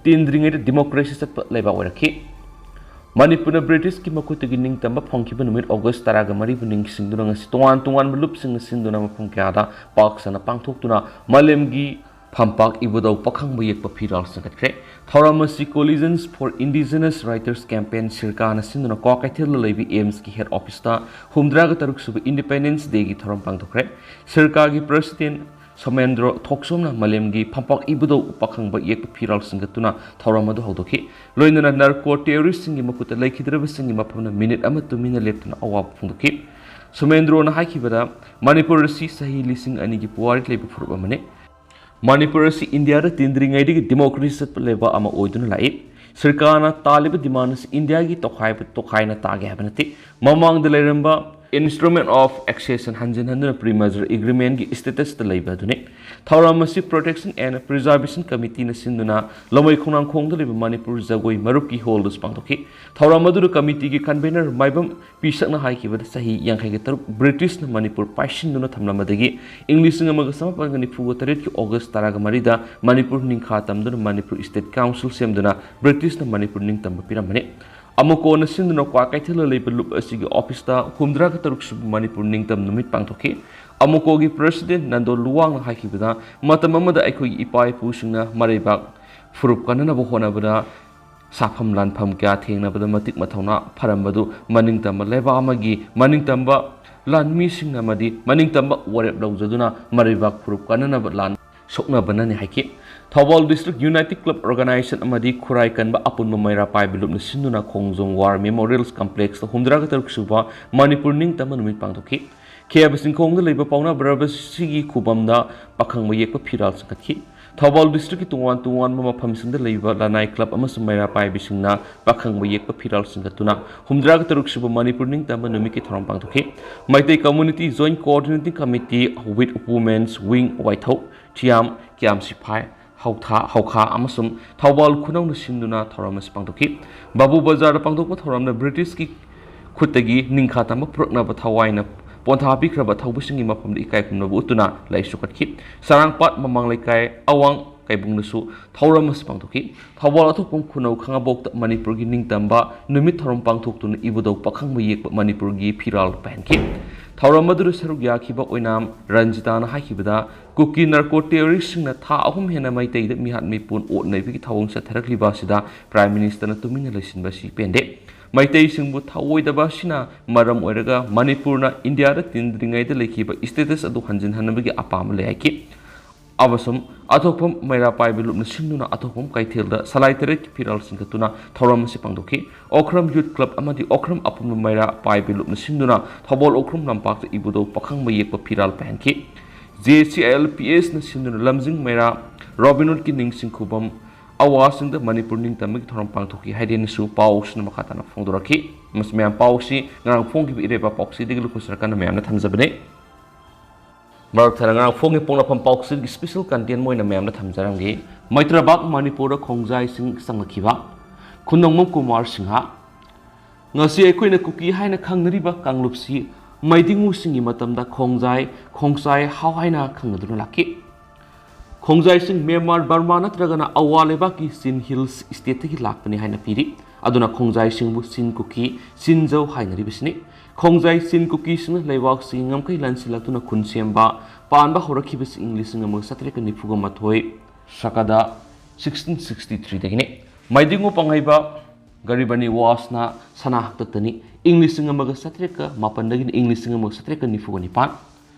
ꯇꯤꯟꯗ꯭ꯔꯤꯉꯩꯗ democracy ꯆꯠꯄ ꯂꯩꯕꯥꯛ ꯑꯣꯏꯔꯛꯈꯤ꯫ ꯃꯅꯤꯄꯨꯔꯅ ꯕ꯭ꯔꯤꯇꯤꯁꯀꯤ ꯃꯈꯨꯠꯇꯒꯤ ꯅꯤꯡꯇꯝꯕ ꯐꯪꯈꯤꯕ ꯅꯨꯃꯤꯠ August ꯇꯔꯥꯒ ꯃꯔꯤꯕꯨ ꯅꯤꯡꯁꯤꯡꯗꯨꯅ ꯉꯁꯤ ꯇꯣꯉꯥꯟ ꯇꯣꯉꯥꯟꯕ ꯂꯨꯞꯁꯤꯡꯅ ꯁꯤꯟꯗꯨꯅ ꯃꯐꯝ ꯀꯌꯥꯗ ꯄꯥꯛ ꯁꯟꯅ ꯄꯥꯡꯊꯣꯛꯇꯨꯅ ꯃꯥꯂꯦꯝꯒꯤ ꯐꯝꯄꯥꯛ ꯏꯕꯨꯙꯧ ꯄꯥꯈꯪꯕ ꯌꯦꯛꯄ ꯐꯤꯔꯥꯜ ꯁꯦꯝꯒꯠꯈ꯭ꯔꯦ꯫ ꯊꯧꯔꯝ ꯑꯁꯤ Coalitions for Indigenous Writers Campaign, ꯁꯤꯔꯀꯥꯅ ꯁꯤꯟꯗꯨꯅ ꯀ꯭ꯋꯥꯀꯩꯊꯦꯜꯗ ꯂꯩꯕ AIIMSꯀꯤ head officeꯇ ꯍꯨꯝꯗ꯭ꯔꯥꯒ ꯇꯔꯨꯛ ꯁꯨꯕ Independence Dayꯒꯤ ꯊꯧꯔꯝ ꯄꯥꯡꯊꯣꯛꯈ꯭ꯔꯦ꯫ ꯁꯤꯔꯀꯥꯒꯤ president ꯁꯣꯃꯦꯟꯗ꯭ꯔꯣ ꯊꯣꯛꯆꯣꯝꯅ ꯃꯥꯂꯦꯝꯒꯤ ꯐꯝꯄꯥꯛ ꯏꯕꯨꯙꯧ ꯄꯥꯈꯪꯕ ꯌꯦꯛꯄ ꯐꯤꯔꯥꯜ ꯁꯤꯟꯒꯠꯇꯨꯅ ꯊꯧꯔꯝ ꯑꯗꯨ ꯍꯧꯗꯣꯛꯈꯤ꯫ ꯂꯣꯏꯅꯅ narco terroristꯁꯤꯡꯒꯤ ꯃꯈꯨꯠꯇ ꯂꯩꯈꯤꯗ꯭ꯔꯕꯁꯤꯡꯒꯤ ꯃꯐꯝꯗ minute ꯑꯃ ꯇꯨꯃꯤꯟꯅ ꯂꯦꯞꯇꯨꯅ ꯑꯋꯥꯕ ꯐꯣꯡꯗꯣꯛꯈꯤ꯫ ꯁꯣꯃꯦꯟꯗ꯭ꯔꯣꯅ ꯍꯥꯏꯈꯤꯕꯗ, ꯃꯅꯤꯄꯨꯔ ꯑꯁꯤ ꯆꯍꯤ ꯂꯤꯁꯤꯡ ꯑꯅꯤꯒꯤ ꯄꯨꯋꯥꯔꯤ ꯂꯩꯕ ꯐꯨꯔꯨꯞ ꯑꯃꯅꯤ꯫ ꯃꯅꯤꯄꯨꯔ ꯑꯁꯤ ꯏꯟꯗꯤꯌꯥꯗ ꯇꯤꯟꯗ꯭ꯔꯤꯉꯩꯗꯒꯤ ꯗꯤꯃꯣꯀ꯭ꯔꯦꯁꯤ ꯆꯠꯄ ꯂꯩꯕꯥꯛ ꯑꯃ ꯑꯣꯏꯗꯨꯅ ꯂꯥꯛꯏ꯫ ꯁꯔꯀꯥꯔꯅ ꯇꯥꯜꯂꯤꯕ ꯗꯤꯃꯥꯟ ꯑꯁꯤ ꯏꯟꯗꯤꯌꯥꯒꯤ ꯇꯣꯈꯥꯏꯕ ꯇꯣꯈꯥꯏꯅ ꯇꯥꯒꯦ ꯍꯥꯏꯕ ꯅꯠꯇꯦ꯫ ꯃꯃꯥꯡꯗ ꯂꯩꯔꯝꯕ Instrument of Accession ꯍꯟꯖꯤꯟ ꯍꯟꯗꯨꯅ Pre-Merger Agreement ꯒꯤ status ꯇ ꯂꯩꯕ ꯑꯗꯨꯅꯤ꯫ ꯊꯧꯔꯝ ꯑꯁꯤ Protection and Preservation Committee ꯅ ꯁꯤꯟꯗꯨꯅ ꯂꯧꯃꯩ ꯈꯣꯡꯅꯥꯡꯈꯣꯡꯗ ꯂꯩꯕ ꯃꯅꯤꯄꯨꯔ ꯖꯒꯣꯏ ꯃꯔꯨꯞꯀꯤ hall ꯗꯁꯨ ꯄꯥꯡꯊꯣꯛꯈꯤ꯫ ꯊꯧꯔꯝ ꯑꯗꯨꯗ committee ꯒꯤ convener ꯃꯥꯏꯕꯝ ꯄꯤꯁꯛꯅ ꯍꯥꯏꯈꯤꯕꯗ, ꯆꯍꯤ ꯌꯥꯡꯈꯩꯒ ꯇꯔꯨꯛ ꯕ꯭ꯔꯤꯇꯤꯁꯅ ꯃꯅꯤꯄꯨꯔ ꯄꯥꯏꯁꯤꯟꯗꯨꯅ ꯊꯝꯂꯝꯕꯗꯒꯤ ꯏꯪ ꯂꯤꯁꯤꯡ ꯑꯃꯒ ꯆꯃꯥꯄꯟꯒ ꯅꯤꯐꯨꯒ ꯇꯔꯦꯠꯀꯤ ꯑꯣꯒꯁ ꯇꯔꯥꯃꯔꯤꯗ ꯃꯅꯤꯄꯨꯔ ꯅꯤꯡꯈꯥ ꯇꯝꯗꯨꯅ ꯃꯅꯤꯄꯨꯔ State Council ꯁꯦꯝꯗꯨꯅ ꯕ꯭ꯔꯤꯇꯤꯁꯅ ꯃꯅꯤꯄꯨꯔ ꯅꯤꯡꯇꯝꯕ ꯄꯤꯔꯝꯕꯅꯤ꯫ ꯑꯃꯨꯀꯣꯅ ꯁꯤꯟꯗꯨꯅ ꯀ꯭ꯋꯥꯀꯩꯊꯦꯜꯗ ꯂꯩꯕ ꯂꯨꯞ ꯑꯁꯤꯒꯤ office ꯇ ꯍꯨꯝꯗ꯭ꯔꯥꯒ ꯇꯔꯨꯛ ꯁꯨꯕ ꯃꯅꯤꯄꯨꯔ ꯅꯤꯡꯇꯝ ꯅꯨꯃꯤꯠ ꯄꯥꯡꯊꯣꯛꯈꯤ꯫ ꯑꯃꯨꯀꯣꯒꯤ president ꯅꯟꯗꯣ ꯂꯨꯋꯥꯡꯅ ꯍꯥꯏꯈꯤꯕꯗ, ꯃꯇꯝ ꯑꯃꯗ ꯑꯩꯈꯣꯏꯒꯤ ꯏꯄꯥ ꯏꯄꯨꯁꯤꯡꯅ ꯃꯔꯩꯕꯥꯛ ꯐꯨꯔꯨꯞ ꯀꯟꯅꯅꯕ ꯍꯣꯠꯅꯕꯗ ꯁꯥꯐꯝ ꯂꯥꯟꯐꯝ ꯀꯌꯥ ꯊꯦꯡꯅꯕꯗ ꯃꯇꯤꯛ ꯃꯊꯧꯅꯥ ꯐꯔꯝꯕꯗꯨ ꯃꯅꯤꯡꯇꯝꯕ ꯂꯩꯕꯥꯛ ꯑꯃꯒꯤ ꯃꯅꯤꯡꯇꯝꯕ ꯂꯥꯟꯃꯤꯁꯤꯡꯅ ꯑꯃꯗꯤ ꯃꯅꯤꯡꯇꯝꯕ ꯋꯥꯔꯦꯞ ꯂꯧꯖꯗꯨꯅ ꯃꯔꯩꯕꯥꯛ ꯐꯨꯔꯨꯞ ꯀꯟꯅꯅꯕ ꯂꯥꯟ ꯁꯣꯛꯅꯕꯅꯅꯤ ꯍꯥꯏꯈꯤ꯫ Thoubal District United Club Organization ꯑꯃꯗꯤ ꯈꯨꯔꯥꯏ ꯀꯟꯕ ꯑꯄꯨꯟꯕ ꯃꯩꯔꯥ ꯄꯥꯏꯕ ꯂꯨꯞꯅ ꯁꯤꯟꯗꯨꯅ ꯈꯣꯡꯖꯣꯝ War Memorial Complex ꯇ ꯍꯨꯝꯗ꯭ꯔꯥꯒ ꯇꯔꯨꯛ ꯁꯨꯕ ꯃꯅꯤꯄꯨꯔ ꯅꯤꯡꯇꯝꯕ ꯅꯨꯃꯤꯠ ꯄꯥꯡꯊꯣꯛꯈꯤ꯫ ꯈꯦꯕ ꯆꯤꯡꯈꯣꯡꯗ ꯂꯩꯕ ꯄꯥꯎꯅꯥ ꯕ꯭ꯔꯕꯁꯤꯒꯤ ꯈꯨꯕꯝꯗ ꯄꯥꯈꯪꯕ ꯌꯦꯛꯄ ꯐꯤꯔꯥꯜ ꯆꯤꯡꯈꯠꯈꯤ꯫ ꯊꯧꯕꯥꯜ district ꯀꯤ ꯇꯣꯉꯥꯟ ꯇꯣꯉꯥꯟꯕ ꯃꯐꯝꯁꯤꯡꯗ ꯂꯩꯕ ꯂꯅꯥꯏ club ꯑꯃꯁꯨꯡ ꯃꯩꯔꯥ ꯄꯥꯏꯕꯤꯁꯤꯡꯅ ꯄꯥꯈꯪꯕ ꯌꯦꯛꯄ ꯐꯤꯔꯥꯜ ꯆꯤꯡꯈꯠꯇꯨꯅ ꯍꯨꯝꯗ꯭ꯔꯥꯒ ꯇꯔꯨꯛ ꯁꯨꯕ ꯃꯅꯤꯄꯨꯔ ꯅꯤꯡꯇꯝꯕ ꯅꯨꯃꯤꯠꯀꯤ ꯊꯧꯔꯝ ꯄꯥꯡꯊꯣꯛꯈꯤ꯫ Meitei Community Joint Coordinating Committee with Women's Wing ꯋꯥꯏꯊꯧ, ꯊꯤꯌꯥꯝ, ꯀꯤꯌꯥꯝ ꯁꯤꯐꯥꯏ, ꯍꯧꯊꯥ, ꯍꯧꯈꯥ ꯑꯃꯁꯨꯡ ꯊꯧꯕꯥꯜ ꯈꯨꯅꯧꯅ ꯁꯤꯟꯗꯨꯅ ꯊꯧꯔꯝ ꯑꯁꯤ ꯄꯥꯡꯊꯣꯛꯈꯤ꯫ ꯕꯥꯕꯨ ꯕꯖꯥꯔꯗ ꯄꯥꯡꯊꯣꯛꯄ ꯊꯧꯔꯝꯗ ꯕ꯭ꯔꯤꯇꯤꯁꯀꯤ ꯈꯨꯠꯇꯒꯤ ꯅꯤꯡꯈꯥ ꯇꯝꯕ ꯄꯨꯔꯛꯅꯕ ꯊꯋꯥꯏꯅ ꯄꯣꯟꯊꯥ ꯄꯤꯈ꯭ꯔꯕ ꯊꯧꯕꯁꯤꯡꯒꯤ ꯃꯐꯝꯗ ꯏꯀꯥꯏ ꯈꯨꯝꯅꯕ ꯎꯠꯇꯨꯅ ꯂꯩꯁꯨ ꯀꯠꯈꯤ꯫ ꯁꯔꯥꯡꯄꯥꯠ ꯃꯃꯥꯡ ꯂꯩꯀꯥꯏ ꯑꯋꯥꯡ ꯀꯩꯕꯨꯡꯗꯁꯨ ꯊꯧꯔꯝ ꯑꯁꯤ ꯄꯥꯡꯊꯣꯛꯈꯤ꯫ ꯊꯧꯕꯥꯜ ꯑꯊꯣꯛꯄꯝ ꯈꯨꯅꯧ ꯈꯥꯉꯕꯣꯛꯇ ꯃꯅꯤꯄꯨꯔꯒꯤ ꯅꯤꯡꯇꯝꯕ ꯅꯨꯃꯤꯠ ꯊꯧꯔꯝ ꯄꯥꯡꯊꯣꯛꯇꯨꯅ ꯏꯕꯨꯙꯧ ꯄꯥꯈꯪꯕ ꯌꯦꯛꯄ ꯃꯅꯤꯄꯨꯔꯒꯤ ꯐꯤꯔꯥꯜ ꯄꯥꯏꯍꯟꯈꯤ꯫ ꯊꯧꯔꯝ ꯑꯗꯨꯗ ꯁꯔꯨꯛ ꯌꯥꯈꯤꯕ ꯑꯣꯏꯅꯥꯝ ꯔꯟꯖꯤꯇꯥꯅ ꯍꯥꯏꯈꯤꯕꯗ, ꯀꯨꯀꯤ narco terrorist ꯁꯤꯡꯅ ꯊꯥ ꯑꯍꯨꯝ ꯍꯦꯟꯅ ꯃꯩꯇꯩꯗ ꯃꯤꯍꯥꯠ ꯃꯤꯄꯨꯟ ꯑꯣꯠ ꯅꯩꯕꯒꯤ ꯊꯧꯑꯣꯡ ꯆꯠꯊꯔꯛꯂꯤꯕ ꯑꯁꯤꯗ Prime Minister ꯅ ꯇꯨꯃꯤꯟꯅ ꯂꯩꯁꯤꯟꯕ ꯑꯁꯤ ꯄꯦꯟꯗꯦ꯫ ꯃꯩꯇꯩꯁꯤꯡꯕꯨ ꯊꯑꯣꯏꯗꯕ ꯑꯁꯤꯅ ꯃꯔꯝ ꯑꯣꯏꯔꯒ ꯃꯅꯤꯄꯨꯔꯅ ꯏꯟꯗꯤꯌꯥꯗ ꯇꯤꯟꯗ꯭ꯔꯤꯉꯩꯗ ꯂꯩꯈꯤꯕ status ꯑꯗꯨ ꯍꯟꯖꯤꯟꯍꯟꯅꯕꯒꯤ ꯑꯄꯥꯝꯕ ꯂꯩ ꯍꯥꯏꯈꯤ꯫ ꯑꯃꯁꯨꯡ ꯑꯊꯣꯛꯐꯝ ꯃꯩꯔꯥ ꯄꯥꯏꯕ ꯂꯨꯞꯅ ꯁꯤꯟꯗꯨꯅ ꯑꯊꯣꯛꯐꯝ ꯀꯩꯊꯦꯜꯗ ꯁꯂꯥꯏ ꯇꯔꯦꯠꯀꯤ ꯐꯤꯔꯥꯜ ꯆꯤꯡꯈꯠꯇꯨꯅ ꯊꯧꯔꯝ ꯑꯁꯤ ꯄꯥꯡꯊꯣꯛꯈꯤ꯫ ꯑꯣꯈ꯭ꯔꯝ Youth Club ꯑꯃꯗꯤ ꯑꯣꯈ꯭ꯔꯝ ꯑꯄꯨꯟꯕ ꯃꯩꯔꯥ ꯄꯥꯏꯕ ꯂꯨꯞꯅ ꯁꯤꯟꯗꯨꯅ ꯊꯧꯕꯥꯜ ꯑꯣꯈ꯭ꯔꯝ ꯂꯝꯄꯥꯛꯇ ꯏꯕꯨꯙꯧ ꯄꯥꯈꯪꯕ ꯌꯦꯛꯄ ꯐꯤꯔꯥꯜ ꯄꯥꯏꯍꯟꯈꯤ꯫ J C I L P ꯑꯦꯁꯅ ꯁꯤꯟꯗꯨꯅ ꯂꯝꯖꯤꯡ ꯃꯩꯔꯥ ꯔꯣꯕꯤꯟ ꯍꯨꯗꯀꯤ ꯅꯤꯡꯁꯤꯡ ꯈꯨꯕꯝ ꯑꯋꯥꯁꯤꯡꯗ ꯃꯅꯤꯄꯨꯔ ꯅꯤꯡꯇꯝꯕꯒꯤ ꯊꯧꯔꯝ ꯄꯥꯡꯊꯣꯛꯈꯤ ꯍꯥꯏꯗꯦꯅꯁꯨ ꯄꯥꯎꯁꯤꯅ ꯃꯈꯥ ꯇꯥꯅ ꯐꯣꯡꯗꯣꯔꯛꯈꯤ꯫ ꯃꯁꯤ ꯃꯌꯥꯝ ꯄꯥꯎꯁꯤ ꯉꯔꯥꯡ ꯐꯣꯡꯈꯤꯕ ꯏꯔꯩꯕꯥꯛ ꯄꯥꯎꯆꯦꯗꯒꯤ ꯂꯧꯈꯠꯆꯔꯀꯥꯟꯗ ꯃꯌꯥꯝꯅ ꯊꯝꯖꯕꯅꯤ꯫ ꯃꯔꯛ ꯊꯠꯅ ꯉꯔꯥꯡ ꯐꯣꯡꯈꯤꯕ ꯄꯣꯛꯅꯐꯝ ꯄꯥꯎꯆꯦꯒꯤ special content ꯑꯣꯏꯅ ꯃꯌꯥꯝꯅ ꯊꯝꯖꯔꯝꯒꯦ꯫ ꯃꯩꯇ꯭ꯔꯕꯥꯛ ꯃꯅꯤꯄꯨꯔꯗ ꯈꯣꯡꯖꯥꯏꯁꯤꯡ ꯆꯪꯂꯛꯈꯤꯕ꯫ ꯈꯨꯟꯅꯣꯡꯃꯝ ꯀꯨꯃꯥꯔ ꯁꯤꯡꯍ꯫ ꯉꯁꯤ ꯑꯩꯈꯣꯏꯅ ꯀꯨꯀꯤ ꯍꯥꯏꯅ ꯈꯪꯅꯔꯤꯕ ꯀꯥꯡꯂꯨꯞꯁꯤ ꯃꯩꯗꯤꯡꯉꯨꯁꯤꯡꯒꯤ ꯃꯇꯝꯗ ꯈꯣꯡꯖꯥꯏ, ꯈꯣꯡꯆꯥꯏ ꯍꯥꯎ ꯍꯥꯏꯅ ꯈꯪꯅꯗꯨꯅ ꯂꯥꯛꯈꯤ꯫ ꯈꯣꯡꯖꯥꯏꯁꯤꯡ ꯃ꯭ꯌꯥꯟꯃꯥꯔ, ꯕꯔꯃꯥ ꯅꯠꯇ꯭ꯔꯒꯅ ꯑꯋꯥ ꯂꯩꯕꯥꯛꯀꯤ ꯆꯤꯟ ꯍꯤꯜꯁ ꯁ꯭ꯇꯦꯠꯇꯒꯤ ꯂꯥꯛꯄꯅꯤ ꯍꯥꯏꯅ ꯄꯤꯔꯤ꯫ ꯑꯗꯨꯅ ꯈꯣꯡꯖꯥꯏꯁꯤꯡꯕꯨ ꯆꯤꯟ ꯀꯨꯀꯤ, ꯆꯤꯟꯖꯧ ꯍꯥꯏꯅꯔꯤꯕꯁꯤꯅꯤ꯫ ꯈꯣꯡꯖꯥꯏ ꯆꯤꯟ ꯀꯨꯀꯤꯁꯤꯡꯅ ꯂꯩꯕꯥꯛꯁꯤꯒꯤ ꯉꯝꯈꯩ ꯂꯥꯟꯁꯤꯜꯂꯛꯇꯨꯅ ꯈꯨꯟ ꯁꯦꯝꯕ, ꯄꯥꯟꯕ ꯍꯧꯔꯛꯈꯤꯕꯁꯤ ꯏꯪ ꯂꯤꯁꯤꯡ ꯑꯃꯒ ꯆꯥꯇ꯭ꯔꯦꯠꯀ ꯅꯤꯐꯨꯒ ꯃꯥꯊꯣꯏ ꯁꯀꯗ ꯁꯤꯛꯁꯇꯤꯟ ꯁꯤꯛꯁꯇꯤ ꯊ꯭ꯔꯤꯗꯒꯤꯅꯤ꯫ ꯃꯩꯗꯤꯡꯉꯨ ꯄꯥꯡꯍꯩꯕ ꯒꯔꯤꯕꯅꯤ ꯋꯥꯁꯅ ꯁꯅꯥ ꯍꯥꯛꯇꯛꯇꯅꯤ꯫ ꯏꯪ ꯂꯤꯁꯤꯡ ꯑꯃꯒ ꯆꯥꯇ꯭ꯔꯦꯠꯀ ꯃꯥꯄꯟꯗꯒꯤꯅ ꯏꯪ ꯂꯤꯁꯤꯡ ꯑꯃꯒ ꯆꯥꯇ꯭ꯔꯦꯠꯀ ꯅꯤꯐꯨꯒ ꯅꯤꯄꯥꯟ꯫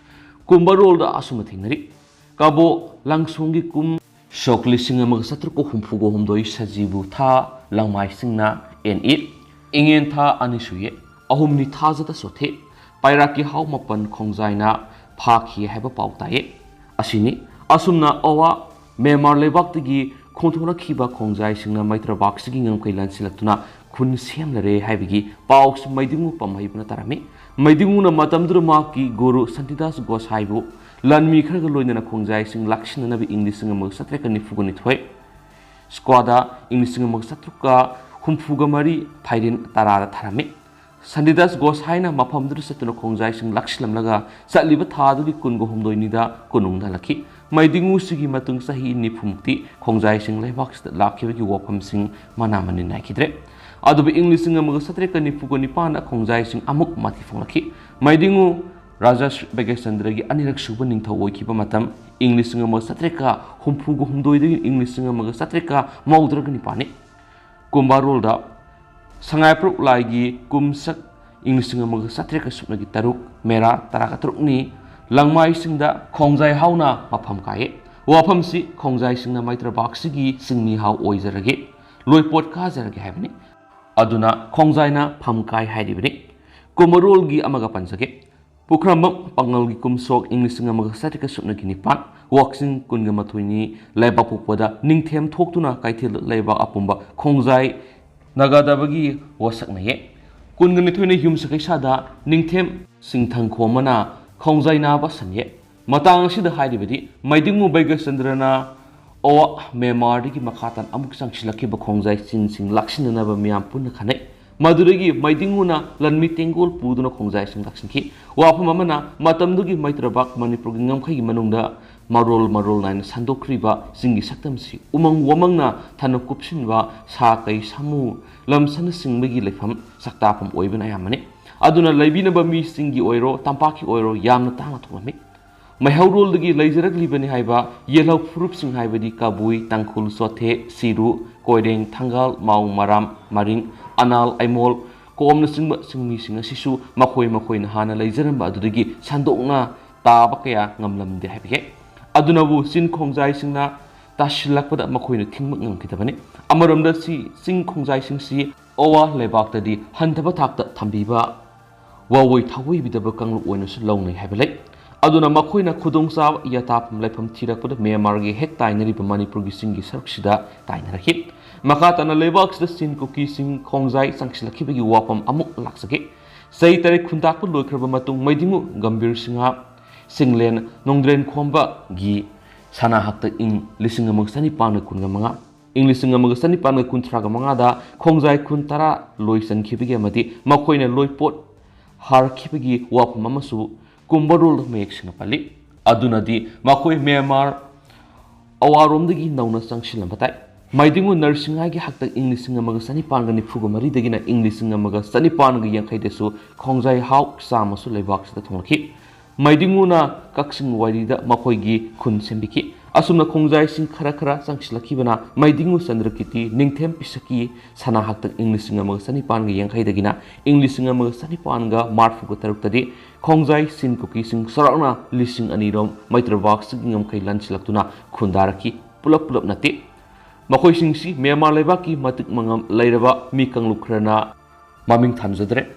ꯀꯨꯝꯕꯔꯣꯜꯗ ꯑꯁꯨꯝꯅ ꯊꯦꯡꯅꯔꯤ꯫ ꯀꯕꯣ ꯂꯪꯁꯣꯡꯒꯤ ꯀꯨꯝ ꯁꯣꯛ ꯂꯤꯁꯤꯡ ꯑꯃꯒ ꯆꯥꯇ꯭ꯔꯨꯛꯀ ꯍꯨꯝꯐꯨꯒ ꯍꯨꯝꯗꯣꯏ ꯁꯖꯤꯕꯨ ꯊꯥ ꯂꯪꯃꯥꯏꯁꯤꯡꯅ ꯑꯦꯟ ꯑꯦ ꯏꯉꯦꯟ ꯊꯥ ꯑꯅꯤ ꯁꯨꯏꯌꯦ꯫ ꯑꯍꯨꯝꯅꯤ ꯊꯥꯖꯗ ꯁꯣꯊꯦ꯫ ꯄꯥꯏꯔꯥꯛꯀꯤ ꯍꯥꯎ ꯃꯥꯄꯟ ꯈꯣꯡꯖꯥꯏꯅ ꯐꯥꯈꯤ ꯍꯥꯏꯕ ꯄꯥꯎ ꯇꯥꯏꯌꯦ꯫ ꯑꯁꯤꯅꯤ꯫ ꯑꯁꯨꯝꯅ ꯑꯋꯥ ꯃ꯭ꯌꯥꯟꯃꯥꯔ ꯂꯩꯕꯥꯛꯇꯒꯤ ꯈꯣꯡꯊꯣꯔꯛꯈꯤꯕ ꯈꯣꯡꯖꯥꯏꯁꯤꯡꯅ ꯃꯩꯇ꯭ꯔꯕꯥꯛꯁꯤꯒꯤ ꯉꯝꯈꯩ ꯂꯥꯟꯁꯤꯜꯂꯛꯇꯨꯅ ꯈꯨꯟ ꯁꯦꯝꯂꯔꯦ ꯍꯥꯏꯕꯒꯤ ꯄꯥꯎꯁꯤ ꯃꯩꯗꯤꯡꯉꯨ ꯄꯥꯝꯍꯩꯕꯅ ꯇꯥꯔꯝꯃꯤ꯫ ꯃꯩꯗꯤꯡꯉꯨꯅ ꯃꯇꯝꯗꯨꯗ ꯃꯍꯥꯛꯀꯤ ꯒꯨꯔꯨ ꯁꯟꯇꯤꯗꯥꯁ ꯒꯣꯁꯥꯏꯕꯨ ꯂꯥꯟꯃꯤ ꯈꯔꯒ ꯂꯣꯏꯅꯅ ꯈꯣꯡꯖꯥꯏꯁꯤꯡ ꯂꯥꯛꯁꯤꯟꯅꯅꯕ ꯏꯪ ꯂꯤꯁꯤꯡ ꯑꯃꯒ ꯆꯥꯇ꯭ꯔꯦꯠꯀ ꯅꯤꯐꯨꯒ ꯅꯤꯊꯣꯏ ꯁ꯭ꯀ꯭ꯋꯥꯗ ꯏꯪ ꯂꯤꯁꯤꯡ ꯑꯃꯒ ꯆꯥꯇ꯭ꯔꯨꯛꯀ ꯍꯨꯝꯐꯨꯒ ꯃꯔꯤ ꯐꯥꯏꯔꯦꯟ ꯇꯔꯥꯗ ꯊꯥꯔꯝꯃꯤ꯫ ꯁꯟꯗꯤꯗꯥꯁ ꯒꯣꯁꯥꯏꯅ ꯃꯐꯝꯗꯨꯗ ꯆꯠꯇꯨꯅ ꯈꯣꯡꯖꯥꯏꯁꯤꯡ ꯂꯥꯛꯁꯤꯜꯂꯝꯂꯒ ꯆꯠꯂꯤꯕ ꯊꯥ ꯑꯗꯨꯒꯤ ꯀꯨꯟꯒ ꯍꯨꯝꯗꯣꯏꯅꯤꯗ ꯀꯣꯅꯨꯡꯗ ꯍꯜꯂꯛꯈꯤ꯫ ꯃꯩꯗꯤꯡꯉꯨꯁꯤꯒꯤ ꯃꯇꯨꯡ ꯆꯍꯤ ꯅꯤꯐꯨꯃꯨꯛꯇꯤ ꯈꯣꯡꯖꯥꯏꯁꯤꯡ ꯂꯩꯕꯥꯛꯁꯤꯗ ꯂꯥꯛꯈꯤꯕꯒꯤ ꯋꯥꯐꯝꯁꯤꯡ ꯃꯅꯥ ꯃꯅꯤꯟ ꯅꯥꯏꯈꯤꯗ꯭ꯔꯦ꯫ ꯑꯗꯨꯕꯨ ꯏꯪ ꯂꯤꯁꯤꯡ ꯑꯃꯒ ꯆꯥꯇ꯭ꯔꯦꯠꯀ ꯅꯤꯐꯨꯒ ꯅꯤꯄꯥꯟꯗ ꯈꯣꯡꯖꯥꯏꯁꯤꯡ ꯑꯃꯨꯛ ꯃꯊꯤ ꯐꯣꯡꯂꯛꯈꯤ꯫ ꯃꯩꯗꯤꯡꯉꯨ ꯔꯥꯖꯥ ꯁ꯭ꯔꯤ ꯚꯥꯒ꯭ꯌꯆꯟꯗ꯭ꯔꯒꯤ ꯑꯅꯤꯔꯛ ꯁꯨꯕ ꯅꯤꯡꯊꯧ ꯑꯣꯏꯈꯤꯕ ꯃꯇꯝ ꯏꯪ ꯂꯤꯁꯤꯡ ꯑꯃꯒ ꯆꯥꯇ꯭ꯔꯦꯠꯀ ꯍꯨꯝꯐꯨꯒ ꯍꯨꯝꯗꯣꯏꯗꯒꯤ ꯏꯪ ꯂꯤꯁꯤꯡ ꯑꯃꯒ ꯆꯥꯇ꯭ꯔꯦꯠꯀ ꯃꯧꯗ꯭ꯔꯒ ꯅꯤꯄꯥꯟꯅꯤ꯫ ꯀꯨꯝꯕꯥꯔꯣꯜꯗ ꯁꯉꯥꯏꯄ꯭ꯔꯧ ꯂꯥꯏꯒꯤ ꯀꯨꯝꯁꯛ ꯏꯪ ꯂꯤꯁꯤꯡ ꯑꯃꯒ ꯆꯥꯇ꯭ꯔꯦꯠꯀ ꯁꯨꯞꯅꯒꯤ ꯇꯔꯨꯛ, ꯃꯦꯔꯥ ꯇꯔꯥꯒ ꯇꯔꯨꯛꯅꯤ꯫ ꯂꯪꯃꯥꯏꯁꯤꯡꯗ ꯈꯣꯡꯖꯥꯏ ꯍꯥꯎꯅ ꯃꯐꯝ ꯀꯥꯏꯌꯦ꯫ ꯋꯥꯐꯝꯁꯤ ꯈꯣꯡꯖꯥꯏꯁꯤꯡꯅ ꯃꯩꯇ꯭ꯔꯕꯥꯛꯁꯤꯒꯤ ꯆꯤꯡꯃꯤ ꯍꯥꯎ ꯑꯣꯏꯖꯔꯒꯦ, ꯂꯣꯏꯄꯣꯠ ꯀꯥꯖꯔꯒꯦ ꯍꯥꯏꯕꯅꯤ꯫ ꯑꯗꯨꯅ ꯈꯣꯡꯖꯥꯏꯅ ꯐꯝ ꯀꯥꯏ ꯍꯥꯏꯔꯤꯕꯅꯤ꯫ ꯀꯨꯝꯕꯥꯔꯣꯜꯒꯤ ꯑꯃꯒ ꯄꯟꯖꯒꯦ꯫ ꯄꯨꯈ꯭ꯔꯝꯕꯝ ꯄꯥꯉꯜꯒꯤ ꯀꯨꯝꯁꯣꯛ ꯏꯪ ꯂꯤꯁꯤꯡ ꯑꯃꯒ ꯆꯥꯇ꯭ꯔꯦꯠꯀ ꯁꯨꯞꯅꯒꯤ ꯅꯤꯄꯥꯟ, ꯋꯥꯛꯆꯤꯡ ꯀꯨꯟꯒ ꯃꯥꯊꯣꯏꯅꯤ, ꯂꯩꯕꯥꯛꯄꯣꯛꯄꯗ ꯅꯤꯡꯊꯦꯝ ꯊꯣꯛꯇꯨꯅ ꯀꯩꯊꯦꯜꯗ ꯂꯩꯕꯥꯛ ꯑꯄꯨꯝꯕ ꯈꯣꯡꯖꯥꯏ ꯅꯥꯒꯥꯗꯕꯒꯤ ꯋꯥꯁꯛꯅ ꯌꯦꯛ꯫ ꯀꯨꯟꯒ ꯅꯤꯊꯣꯏꯅ ꯌꯨꯝꯁꯀꯩꯁꯥꯗ ꯅꯤꯡꯊꯦꯝ ꯁꯤꯡꯊꯪ ꯈꯣꯝꯃꯅ ꯈꯣꯡꯖꯥꯏ ꯅꯥꯕ ꯁꯟ ꯌꯦꯛ꯫ ꯃꯇꯥꯡ ꯑꯁꯤꯗ ꯍꯥꯏꯔꯤꯕꯗꯤ ꯃꯩꯗꯤꯡꯉꯨ ꯕꯩꯒꯆꯟꯗ꯭ꯔꯅ ꯑꯣ ꯃ꯭ꯌꯥꯟꯃꯥꯔꯗꯒꯤ ꯃꯈꯥ ꯇꯥꯅ ꯑꯃꯨꯛ ꯆꯪꯁꯤꯜꯂꯛꯈꯤꯕ ꯈꯣꯡꯖꯥꯏ ꯆꯤꯟꯁꯤꯡ ꯂꯥꯛꯁꯤꯟꯅꯅꯕ ꯃꯤꯌꯥꯝ ꯄꯨꯟꯅ ꯈꯟꯅꯩ꯫ ꯃꯗꯨꯗꯒꯤ ꯃꯩꯗꯤꯡꯉꯨꯅ ꯂꯟꯃꯤ ꯇꯦꯡꯒꯣꯜ ꯄꯨꯗꯨꯅ ꯈꯣꯡꯖꯥꯏꯁꯤꯡ ꯂꯥꯛꯁꯤꯟꯈꯤ꯫ ꯋꯥꯐꯝ ꯑꯃꯅ, ꯃꯇꯝꯗꯨꯒꯤ ꯃꯩꯇ꯭ꯔꯕꯥꯛ ꯃꯅꯤꯄꯨꯔꯒꯤ ꯉꯝꯈꯩꯒꯤ ꯃꯅꯨꯡꯗ ꯃꯔꯣꯜ ꯃꯔꯣꯜ ꯅꯥꯏꯅ ꯁꯟꯗꯣꯛꯈ꯭ꯔꯤꯕ ꯆꯤꯡꯒꯤ ꯁꯛꯇꯝꯁꯤ ꯎꯃꯪ ꯋꯥꯃꯪꯅ ꯊꯟꯅ ꯀꯨꯞꯁꯤꯟꯕ ꯁꯥ ꯀꯩ ꯁꯥꯃꯨ ꯂꯝꯁꯥꯟꯅꯁꯤꯡꯕꯒꯤ ꯂꯩꯐꯝ ꯆꯥꯛꯇꯥꯐꯝ ꯑꯣꯏꯕꯅ ꯑꯌꯥꯝꯕꯅꯤ꯫ ꯑꯗꯨꯅ ꯂꯩꯕꯤꯅꯕ ꯃꯤꯁꯤꯡꯒꯤ ꯑꯣꯏꯔꯣ ꯇꯝꯄꯥꯛꯀꯤ ꯑꯣꯏꯔꯣ ꯌꯥꯝꯅ ꯇꯥꯡꯅ ꯊꯣꯛꯂꯝꯃꯤ꯫ ꯃꯩꯍꯧꯔꯣꯜꯗꯒꯤ ꯂꯩꯖꯔꯛꯂꯤꯕꯅꯤ ꯍꯥꯏꯕ ꯌꯦꯜꯍꯧ ꯐꯨꯔꯨꯞꯁꯤꯡ ꯍꯥꯏꯕꯗꯤ ꯀꯕꯨꯏ, ꯇꯥꯡꯈꯨꯜ, ꯆꯣꯊꯦ, ꯁꯤꯔꯨ, ꯀꯣꯏꯔꯦꯡ, ꯊꯪꯒꯥꯜ, ꯃꯥꯎ, ꯃꯔꯥꯝ, ꯃꯔꯤꯡ, ꯑꯅꯥꯜ, ꯑꯩꯃꯣꯜ, ꯀꯣꯝꯅꯆꯤꯡꯕ ꯆꯤꯡꯃꯤꯁꯤꯡ ꯑꯁꯤꯁꯨ ꯃꯈꯣꯏ ꯃꯈꯣꯏꯅ ꯍꯥꯟꯅ ꯂꯩꯖꯔꯝꯕ ꯑꯗꯨꯗꯒꯤ ꯁꯟꯗꯣꯛꯅ ꯇꯥꯕ ꯀꯌꯥ ꯉꯝꯂꯝꯗꯦ ꯍꯥꯏꯕ ꯌꯥꯏ꯫ ꯑꯗꯨꯅꯕꯨ ꯆꯤꯡ ꯈꯣꯡꯖꯥꯏꯁꯤꯡꯅ ꯇꯥꯁꯤꯜꯂꯛꯄꯗ ꯃꯈꯣꯏꯅ ꯊꯤꯡꯕ ꯉꯝꯈꯤꯗꯕꯅꯤ꯫ ꯑꯃꯔꯣꯝꯗ ꯁꯤ ꯆꯤꯡ ꯈꯣꯡꯖꯥꯏꯁꯤꯡꯁꯤ ꯑꯋꯥ ꯂꯩꯕꯥꯛꯇꯗꯤ ꯍꯟꯊꯕ ꯊꯥꯛꯇ ꯊꯝꯕꯤꯕ ꯋꯥꯋꯣꯏ ꯊꯥꯋꯣꯏꯕꯤꯗꯕ ꯀꯥꯡꯂꯨꯞ ꯑꯣꯏꯅꯁꯨ ꯂꯧꯅꯩ ꯍꯥꯏꯕ ꯂꯩ꯫ ꯑꯗꯨꯅ ꯃꯈꯣꯏꯅ ꯈꯨꯗꯣꯡꯆꯥꯕ ꯌꯥꯇꯥꯐꯝ ꯂꯩꯐꯝ ꯊꯤꯔꯛꯄꯗ ꯃ꯭ꯌꯥꯟꯃꯥꯔꯒꯤ ꯍꯦꯛ ꯇꯥꯏꯅꯔꯤꯕ ꯃꯅꯤꯄꯨꯔꯒꯤ ꯆꯤꯡꯒꯤ ꯁꯔꯨꯛꯁꯤꯗ ꯇꯥꯏꯅꯔꯛꯈꯤ꯫ ꯃꯈꯥ ꯇꯥꯅ ꯂꯩꯕꯥꯛꯁꯤꯗ ꯆꯤꯟ ꯀꯨꯀꯤꯁꯤꯡ ꯈꯣꯡꯖꯥꯏ ꯆꯪꯁꯤꯜꯂꯛꯈꯤꯕꯒꯤ ꯋꯥꯐꯝ ꯑꯃꯨꯛ ꯂꯥꯛꯆꯈꯤ꯫ ꯆꯍꯤ ꯇꯔꯦꯠ ꯈꯨꯟꯇꯥꯛꯄ ꯂꯣꯏꯈ꯭ꯔꯕ ꯃꯇꯨꯡ ꯃꯩꯗꯤꯡꯉꯨ ꯒꯝꯚꯤꯔ ꯁꯤꯡꯍ ꯆꯤꯡꯂꯦꯟ ꯅꯣꯡꯗ꯭ꯔꯦꯟ ꯈꯣꯝꯕꯒꯤ ꯁꯅꯥ ꯍꯛꯇ ꯏꯪ ꯂꯤꯁꯤꯡ ꯑꯃꯒ ꯆꯅꯤꯄꯥꯟꯒ ꯀꯨꯟꯒ ꯃꯉꯥ, ꯏꯪ ꯂꯤꯁꯤꯡ ꯑꯃꯒ ꯆꯅꯤꯄꯥꯟꯒ ꯀꯨꯟꯊ꯭ꯔꯥꯒ ꯃꯉꯥꯗ ꯈꯣꯡꯖꯥꯏ ꯈꯨꯟ ꯇꯔꯥ ꯂꯣꯏ ꯆꯟꯈꯤꯕꯒꯤ ꯑꯃꯗꯤ ꯃꯈꯣꯏꯅ ꯂꯣꯏꯄꯣꯠ ꯍꯥꯔꯈꯤꯕꯒꯤ ꯋꯥꯐꯝ ꯑꯃꯁꯨ ꯀꯨꯝꯕꯔꯣꯜꯗ ꯃꯌꯦꯛ ꯁꯦꯡꯅ ꯄꯜꯂꯤ꯫ ꯑꯗꯨꯅꯗꯤ ꯃꯈꯣꯏ ꯃ꯭ꯌꯥꯟꯃꯥꯔ ꯑꯋꯥꯔꯣꯝꯗꯒꯤ ꯅꯧꯅ ꯆꯪꯁꯤꯜꯂꯝꯕ ꯇꯥꯏ꯫ ꯃꯩꯗꯤꯡꯉꯨ ꯅꯔꯁꯤꯡꯍꯥꯒꯤ ꯍꯥꯛꯇꯛ ꯏꯪ ꯂꯤꯁꯤꯡ ꯑꯃꯒ ꯆꯅꯤꯄꯥꯟꯒ ꯅꯤꯐꯨꯒ ꯃꯔꯤꯗꯒꯤꯅ ꯏꯪ ꯂꯤꯁꯤꯡ ꯑꯃꯒ ꯆꯅꯤꯄꯥꯟꯒ ꯌꯥꯡꯈꯩꯗꯁꯨ ꯈꯣꯡꯖꯥꯏ ꯍꯥꯎ ꯆꯥꯝꯃꯁꯨ ꯂꯩꯕꯥꯛꯁꯤꯗ ꯊꯣꯡꯂꯛꯈꯤ꯫ ꯃꯩꯗꯤꯡꯉꯨꯅ ꯀꯛꯆꯤꯡ ꯋꯥꯏꯔꯤꯗ ꯃꯈꯣꯏꯒꯤ ꯈꯨꯟ ꯁꯦꯝꯕꯤꯈꯤ꯫ ꯑꯁꯨꯝꯅ ꯈꯣꯡꯖꯥꯏꯁꯤꯡ ꯈꯔ ꯈꯔ ꯆꯪꯁꯤꯜꯂꯛꯈꯤꯕꯅ ꯃꯩꯗꯤꯡꯉꯨ ꯆꯟꯗ꯭ꯔꯀꯤꯔꯇꯤ ꯅꯤꯡꯊꯦꯝ ꯄꯤꯁꯛꯀꯤ ꯁꯅꯥ ꯍꯥꯛꯇꯛ ꯏꯪ ꯂꯤꯁꯤꯡ ꯑꯃꯒ ꯆꯅꯤꯄꯥꯟꯒ ꯌꯥꯡꯈꯩꯗꯒꯤꯅ ꯏꯪ ꯂꯤꯁꯤꯡ ꯑꯃꯒ ꯆꯅꯤꯄꯥꯟꯒ ꯃꯔꯤꯐꯨꯒ ꯇꯔꯨꯛꯇꯗꯤ ꯈꯣꯡꯖꯥꯏ ꯆꯤꯟ ꯀꯨꯀꯤꯁꯤꯡ ꯆꯥꯎꯔꯥꯛꯅ ꯂꯤꯁꯤꯡ ꯑꯅꯤꯔꯣꯝ ꯃꯩꯇ꯭ꯔꯕꯥꯛꯁꯤꯒꯤ ꯉꯝꯈꯩ ꯂꯥꯟꯁꯤꯜꯂꯛꯇꯨꯅ ꯈꯨꯟꯗꯥꯔꯛꯈꯤ꯫ ꯄꯨꯂꯞ ꯄꯨꯂꯞ ꯅꯠꯇꯦ꯫ ꯃꯈꯣꯏꯁꯤꯡꯁꯤ ꯃ꯭ꯌꯥꯟꯃꯥꯔ ꯂꯩꯕꯥꯛꯀꯤ ꯃꯇꯤꯛ ꯃꯉꯝ ꯂꯩꯔꯕ ꯃꯤ ꯀꯥꯡꯂꯨꯞ ꯈꯔꯅ ꯃꯃꯤꯡ ꯊꯝꯖꯗ꯭ꯔꯦ,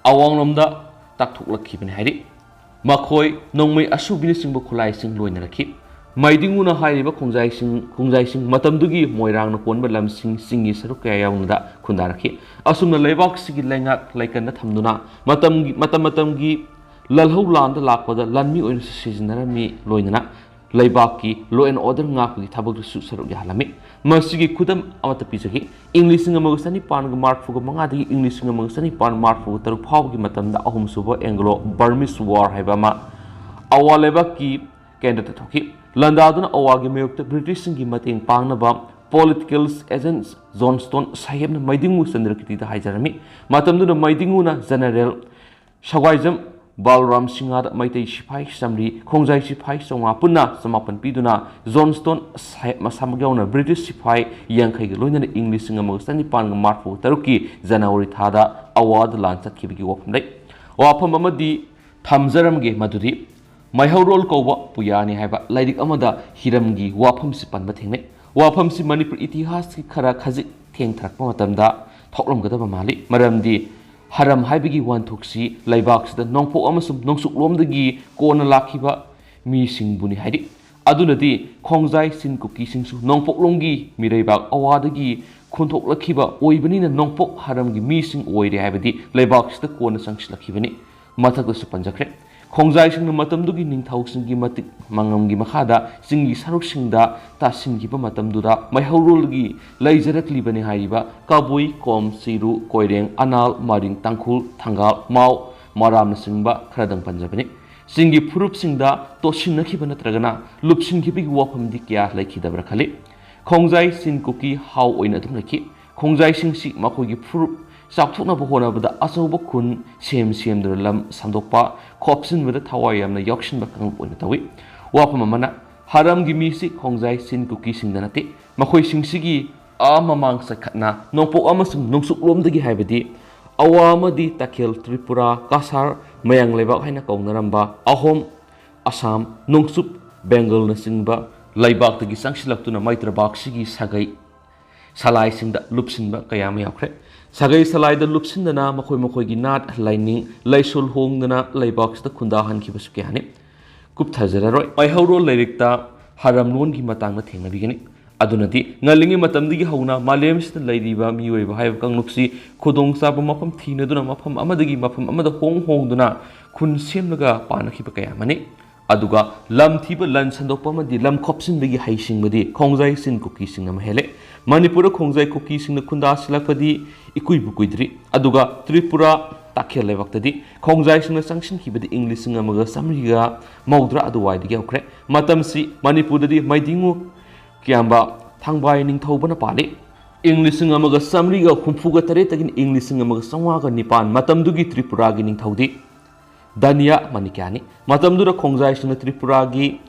ꯑꯋꯥꯡꯂꯣꯝꯗ ꯇꯥꯛꯊꯣꯛꯂꯛꯈꯤꯕꯅꯤ ꯍꯥꯏꯔꯤ꯫ ꯃꯈꯣꯏ ꯅꯣꯡꯃꯩ ꯑꯁꯨꯕꯤꯅꯆꯤꯡꯕ ꯈꯨꯠꯂꯥꯏꯁꯤꯡ ꯂꯣꯏꯅꯔꯛꯈꯤ꯫ ꯃꯩꯗꯤꯡꯉꯨꯅ ꯍꯥꯏꯔꯤꯕ ꯈꯣꯡꯖꯥꯏꯁꯤꯡ, ꯈꯣꯡꯖꯥꯏꯁꯤꯡ ꯃꯇꯝꯗꯨꯒꯤ ꯃꯣꯏꯔꯥꯡꯅ ꯀꯣꯟꯕ ꯂꯝꯁꯤꯡ ꯆꯤꯡꯒꯤ ꯁꯔꯨꯛ ꯀꯌꯥ ꯌꯥꯎꯅꯗ ꯈꯨꯟꯗꯥꯔꯛꯈꯤ꯫ ꯑꯁꯨꯝꯅ ꯂꯩꯕꯥꯛꯁꯤꯒꯤ ꯂꯩꯉꯥꯛ ꯂꯩꯀꯟꯗ ꯊꯝꯗꯨꯅ ꯃꯇꯝꯒꯤ, ꯃꯇꯝ ꯃꯇꯝꯒꯤ ꯂꯜꯍꯧ ꯂꯥꯟꯗ ꯂꯥꯛꯄꯗ ꯂꯥꯟꯃꯤ ꯑꯣꯏꯅꯁꯨ ꯁꯤꯖꯤꯟꯅꯔꯝꯃꯤ꯫ ꯂꯣꯏꯅꯅ ꯂꯩꯕꯥꯛꯀꯤ law and order ꯉꯥꯛꯄꯒꯤ ꯊꯕꯛꯇꯁꯨ ꯁꯔꯨꯛ ꯌꯥꯍꯜꯂꯝꯃꯤ꯫ ꯃꯁꯤꯒꯤ ꯈꯨꯗꯝ ꯑꯃꯠꯇ ꯄꯤꯖꯒꯦ꯫ ꯏꯪ ꯂꯤꯁꯤꯡ ꯑꯃꯒ ꯆꯅꯤꯄꯥꯟꯒ ꯃꯔꯤꯐꯨꯒ ꯃꯉꯥꯗꯒꯤ ꯏꯪ ꯂꯤꯁꯤꯡ ꯑꯃꯒ ꯆꯅꯤꯄꯥꯟ ꯃꯔꯤꯐꯨꯒ ꯇꯔꯨꯛ ꯐꯥꯎꯕꯒꯤ ꯃꯇꯝꯗ ꯑꯍꯨꯝꯁꯨꯕ Anglo Burmese War ꯍꯥꯏꯕ ꯑꯃ ꯑꯋꯥ ꯂꯩꯕꯥꯛꯀꯤ ꯀꯦꯟꯗ꯭ꯔꯗ ꯊꯣꯛꯈꯤ꯫ ꯂꯥꯟꯗꯥꯗꯨꯅ ꯑꯋꯥꯒꯤ ꯃꯥꯌꯣꯛꯇ ꯕ꯭ꯔꯤꯇꯤꯁꯁꯤꯡꯒꯤ ꯃꯇꯦꯡ ꯄꯥꯡꯅꯕ political agent Johnstone ꯁꯥꯍꯦꯕꯅ ꯃꯩꯗꯤꯡꯉꯨ ꯆꯟꯗ꯭ꯔꯀꯤꯇꯤꯗ ꯍꯥꯏꯖꯔꯝꯃꯤ꯫ ꯃꯇꯝꯗꯨꯗ ꯃꯩꯗꯤꯡꯉꯨꯅ General ꯁꯒ꯭ꯋꯥꯏꯖꯝ ꯕꯥꯂꯔꯥꯝ ꯁꯤꯡꯍꯗ ꯃꯩꯇꯩ ꯁꯤꯐꯥꯏ ꯆꯥꯝꯔꯤ, ꯈꯣꯡꯖꯥꯏ ꯁꯤꯐꯥꯏ ꯆꯥꯝꯃꯉꯥ ꯄꯨꯟꯅ ꯆꯃꯥꯄꯟ ꯄꯤꯗꯨꯅ Johnstone ꯁꯥꯍꯦꯕ ꯃꯁꯥꯃꯛ ꯌꯥꯎꯅ ꯕ꯭ꯔꯤꯇꯤꯁ ꯁꯤꯐꯥꯏ ꯌꯥꯡꯈꯩꯒ ꯂꯣꯏꯅꯅ ꯏꯪ ꯂꯤꯁꯤꯡ ꯑꯃꯒ ꯆꯅꯤꯄꯥꯟꯒ ꯃꯔꯤꯐꯨ ꯇꯔꯨꯛꯀꯤ ꯖꯅꯋꯥꯔꯤ ꯊꯥꯗ ꯑꯋꯥꯗ ꯂꯥꯟ ꯆꯠꯈꯤꯕꯒꯤ ꯋꯥꯐꯝ ꯂꯩ꯫ ꯋꯥꯐꯝ ꯑꯃꯗꯤ ꯊꯝꯖꯔꯝꯒꯦ, ꯃꯗꯨꯗꯤ ꯃꯩꯍꯧꯔꯣꯜ ꯀꯧꯕ ꯄꯨꯌꯥꯅꯤ ꯍꯥꯏꯕ ꯂꯥꯏꯔꯤꯛ ꯑꯃꯗ ꯍꯤꯔꯝꯒꯤ ꯋꯥꯐꯝꯁꯤ ꯄꯟꯕ ꯊꯦꯡꯅꯩ꯫ ꯋꯥꯐꯝꯁꯤ ꯃꯅꯤꯄꯨꯔ ꯏꯇꯤꯍꯥꯁꯀꯤ ꯈꯔ ꯈꯖꯤꯛ ꯊꯦꯡꯊꯔꯛꯄ ꯃꯇꯝꯗ ꯊꯣꯛꯂꯝꯒꯗꯕ ꯃꯥꯜꯂꯤ꯫ ꯃꯔꯝꯗꯤ ꯍꯔꯝ ꯍꯥꯏꯕꯒꯤ ꯋꯥꯍꯟꯊꯣꯛꯁꯤ ꯂꯩꯕꯥꯛꯁꯤꯗ ꯅꯣꯡꯄꯣꯛ ꯑꯃꯁꯨꯡ ꯅꯣꯡꯆꯨꯞꯂꯣꯝꯗꯒꯤ ꯀꯣꯟꯅ ꯂꯥꯛꯈꯤꯕ ꯃꯤꯁꯤꯡꯕꯨꯅꯤ ꯍꯥꯏꯔꯤ꯫ ꯑꯗꯨꯅꯗꯤ ꯈꯣꯡꯖꯥꯏ ꯆꯤꯟ ꯀꯨꯀꯤꯁꯤꯡꯁꯨ ꯅꯣꯡꯄꯣꯛꯂꯣꯝꯒꯤ ꯃꯤꯔꯩꯕꯥꯛ ꯑꯋꯥꯗꯒꯤ ꯈꯣꯟꯊꯣꯛꯂꯛꯈꯤꯕ ꯑꯣꯏꯕꯅꯤꯅ ꯅꯣꯡꯄꯣꯛ ꯍꯔꯝꯒꯤ ꯃꯤꯁꯤꯡ ꯑꯣꯏꯔꯦ ꯍꯥꯏꯕꯗꯤ ꯂꯩꯕꯥꯛꯁꯤꯗ ꯀꯣꯟꯅ ꯆꯪꯁꯤꯜꯂꯛꯈꯤꯕꯅꯤ꯫ ꯃꯊꯛꯇꯁꯨ ꯄꯟꯖꯈ꯭ꯔꯦ꯫ ꯈꯣꯡꯖꯥꯏꯁꯤꯡꯅ ꯃꯇꯝꯗꯨꯒꯤ ꯅꯤꯡꯊꯧꯁꯤꯡꯒꯤ ꯃꯇꯤꯛ ꯃꯉꯝꯒꯤ ꯃꯈꯥꯗ ꯆꯤꯡꯒꯤ ꯁꯔꯨꯛꯁꯤꯡꯗ ꯇꯥꯁꯤꯟꯈꯤꯕ ꯃꯇꯝꯗꯨꯗ ꯃꯩꯍꯧꯔꯣꯜꯒꯤ ꯂꯩꯖꯔꯛꯂꯤꯕꯅꯤ ꯍꯥꯏꯔꯤꯕ ꯀꯕꯨꯏ, ꯀꯣꯝ, ꯆꯤꯔꯨ, ꯀꯣꯏꯔꯦꯡ, ꯑꯅꯥꯜ, ꯃꯔꯤꯡ, ꯇꯥꯡꯈꯨꯜ, ꯊꯪꯒꯥꯜ, ꯃꯥꯎ, ꯃꯔꯥꯝꯅꯆꯤꯡꯕ ꯈꯔꯗꯪ ꯄꯟꯖꯕꯅꯤ꯫ ꯆꯤꯡꯒꯤ ꯐꯨꯔꯨꯞꯁꯤꯡꯗ ꯇꯣꯠꯁꯤꯟꯅꯈꯤꯕ ꯅꯠꯇ꯭ꯔꯒꯅ ꯂꯨꯞꯁꯤꯟꯈꯤꯕꯒꯤ ꯋꯥꯐꯝꯗꯤ ꯀꯌꯥ ꯂꯩꯈꯤꯗꯕ꯭ꯔꯥ ꯈꯜꯂꯤ꯫ ꯈꯣꯡꯖꯥꯏ ꯆꯤꯟ ꯀꯨꯀꯤ ꯍꯥꯎ ꯑꯣꯏꯅ ꯑꯗꯨꯝ ꯂꯩꯈꯤ꯫ ꯈꯣꯡꯖꯥꯏꯁꯤꯡꯁꯤ ꯃꯈꯣꯏꯒꯤ ꯐꯨꯔꯨꯞ ꯆꯥꯎꯊꯣꯛꯅꯕ ꯍꯣꯠꯅꯕꯗ ꯑꯆꯧꯕ ꯈꯨꯟ ꯁꯦꯝ ꯁꯦꯝꯗꯨꯅ ꯂꯝ ꯁꯟꯗꯣꯛꯄ, ꯈꯣꯞꯆꯤꯟꯕꯗ ꯊꯋꯥꯏ ꯌꯥꯝꯅ ꯌꯥꯎꯁꯤꯟꯕ ꯀꯥꯡꯂꯨꯞ ꯑꯣꯏꯅ ꯇꯧꯏ꯫ ꯋꯥꯐꯝ ꯑꯃꯅ, ꯍꯔꯝꯒꯤ ꯃꯤꯁꯤ ꯈꯣꯡꯖꯥꯏ ꯆꯤꯟ ꯀꯨꯀꯤꯁꯤꯡꯗ ꯅꯠꯇꯦ꯫ ꯃꯈꯣꯏꯁꯤꯡꯁꯤꯒꯤ ꯑꯥ ꯃꯃꯥꯡ ꯆꯠꯈꯠꯅ ꯅꯣꯡꯄꯣꯛ ꯑꯃꯁꯨꯡ ꯅꯣꯡꯆꯨꯞꯂꯣꯝꯗꯒꯤ ꯍꯥꯏꯕꯗꯤ ꯑꯋꯥ ꯑꯃꯗꯤ ꯇꯈꯦꯜ, ꯇ꯭ꯔꯤꯄꯨꯔꯥ, ꯀꯁꯥꯔ, ꯃꯌꯥꯡ ꯂꯩꯕꯥꯛ ꯍꯥꯏꯅ ꯀꯧꯅꯔꯝꯕ ꯑꯍꯣꯝ, ꯑꯁꯥꯝ, ꯅꯣꯡꯆꯨꯞ ꯕꯦꯡꯒꯜꯅꯆꯤꯡꯕ ꯂꯩꯕꯥꯛꯇꯒꯤ ꯆꯪꯁꯤꯜꯂꯛꯇꯨꯅ ꯃꯩꯇ꯭ꯔꯕꯥꯛꯁꯤꯒꯤ ꯁꯥꯒꯩ ꯁꯂꯥꯏꯁꯤꯡꯗ ꯂꯨꯞꯁꯤꯟꯕ ꯀꯌꯥ ꯑꯃ ꯌꯥꯎꯈ꯭ꯔꯦ꯫ ꯁꯥꯒꯩ ꯁꯂꯥꯏꯗ ꯂꯨꯞꯁꯤꯟꯗꯅ ꯃꯈꯣꯏ ꯃꯈꯣꯏꯒꯤ ꯅꯥꯠ, ꯂꯥꯏꯅꯤꯡ, ꯂꯥꯏꯁꯣꯜ ꯍꯣꯡꯗꯅ ꯂꯩꯕꯥꯛꯁꯤꯗ ꯈꯨꯟꯗꯥꯍꯟꯈꯤꯕꯁꯨ ꯀꯌꯥꯅꯤ꯫ ꯀꯨꯞꯊꯖꯔꯔꯣꯏ꯫ ꯃꯩꯍꯧꯔꯣꯜ ꯂꯥꯏꯔꯤꯛꯇ ꯍꯔꯝꯂꯣꯟꯒꯤ ꯃꯇꯥꯡꯗ ꯊꯦꯡꯅꯕꯤꯒꯅꯤ꯫ ꯑꯗꯨꯅꯗꯤ ꯉꯜꯂꯤꯉꯩ ꯃꯇꯝꯗꯒꯤ ꯍꯧꯅ ꯃꯥꯂꯦꯝꯁꯤꯗ ꯂꯩꯔꯤꯕ ꯃꯤꯑꯣꯏꯕ ꯍꯥꯏꯕ ꯀꯥꯡꯂꯨꯞꯁꯤ ꯈꯨꯗꯣꯡꯆꯥꯕ ꯃꯐꯝ ꯊꯤꯅꯗꯨꯅ ꯃꯐꯝ ꯑꯃꯗꯒꯤ ꯃꯐꯝ ꯑꯃꯗ ꯍꯣꯡ ꯍꯣꯡꯗꯨꯅ ꯈꯨꯟ ꯁꯦꯝꯂꯒ ꯄꯥꯟꯅꯈꯤꯕ ꯀꯌꯥ ꯑꯃꯅꯤ꯫ ꯑꯗꯨꯒ ꯂꯝ ꯊꯤꯕ, ꯂꯟ ꯁꯟꯗꯣꯛꯄ ꯑꯃꯗꯤ ꯂꯝ ꯈꯣꯞꯆꯤꯟꯕꯒꯤ ꯍꯩꯁꯤꯡꯕꯗꯤ ꯈꯣꯡꯖꯥꯏ ꯆꯤꯟ ꯀꯨꯀꯤꯁꯤꯡꯅ ꯃꯍꯦꯜꯂꯦ꯫ ꯃꯅꯤꯄꯨꯔꯗ ꯈꯣꯡꯖꯥꯏ ꯀꯨꯀꯤꯁꯤꯡꯅ ꯈꯨꯟꯗꯥꯁꯤꯜꯂꯛꯄꯗꯤ ꯏꯀꯨꯏꯕꯨ ꯀꯨꯏꯗ꯭ꯔꯤ꯫ ꯑꯗꯨꯒ ꯇ꯭ꯔꯤꯄꯨꯔꯥ ꯇꯥꯈꯦꯜ ꯂꯩꯕꯥꯛꯇꯗꯤ ꯈꯣꯡꯖꯥꯏꯁꯤꯡꯅ ꯆꯪꯁꯤꯟꯈꯤꯕꯗꯤ ꯏꯪ ꯂꯤꯁꯤꯡ ꯑꯃꯒ ꯆꯥꯃꯔꯤꯒ ꯃꯧꯗ꯭ꯔꯥ ꯑꯗꯨꯋꯥꯏꯗꯒꯤ ꯍꯧꯈ꯭ꯔꯦ꯫ ꯃꯇꯝꯁꯤ ꯃꯅꯤꯄꯨꯔꯗꯗꯤ ꯃꯩꯗꯤꯡꯉꯨ ꯀꯤꯌꯥꯝꯕ ꯊꯥꯡꯕꯥꯏ ꯅꯤꯡꯊꯧꯕꯅ ꯄꯥꯜꯂꯤ꯫ ꯏꯪ ꯂꯤꯁꯤꯡ ꯑꯃꯒ ꯆꯥꯃꯔꯤꯒ ꯍꯨꯝꯐꯨꯒ ꯇꯔꯦꯠꯇꯒꯤꯅ ꯏꯪ ꯂꯤꯁꯤꯡ ꯑꯃꯒ ꯆꯥꯝꯃꯉꯥꯒ ꯅꯤꯄꯥꯟ꯫ ꯃꯇꯝꯗꯨꯒꯤ ꯇ꯭ꯔꯤꯄꯨꯔꯥꯒꯤ ꯅꯤꯡꯊꯧꯗꯤ ꯗꯥꯅꯤꯌꯥ ꯃꯥꯅꯤꯀ꯭ꯌꯥꯅꯤ꯫ ꯃꯇꯝꯗꯨꯗ ꯈꯣꯡꯖꯥꯏꯁꯤꯡꯅ ꯇ꯭ꯔꯤꯄꯨꯔꯥꯒꯤ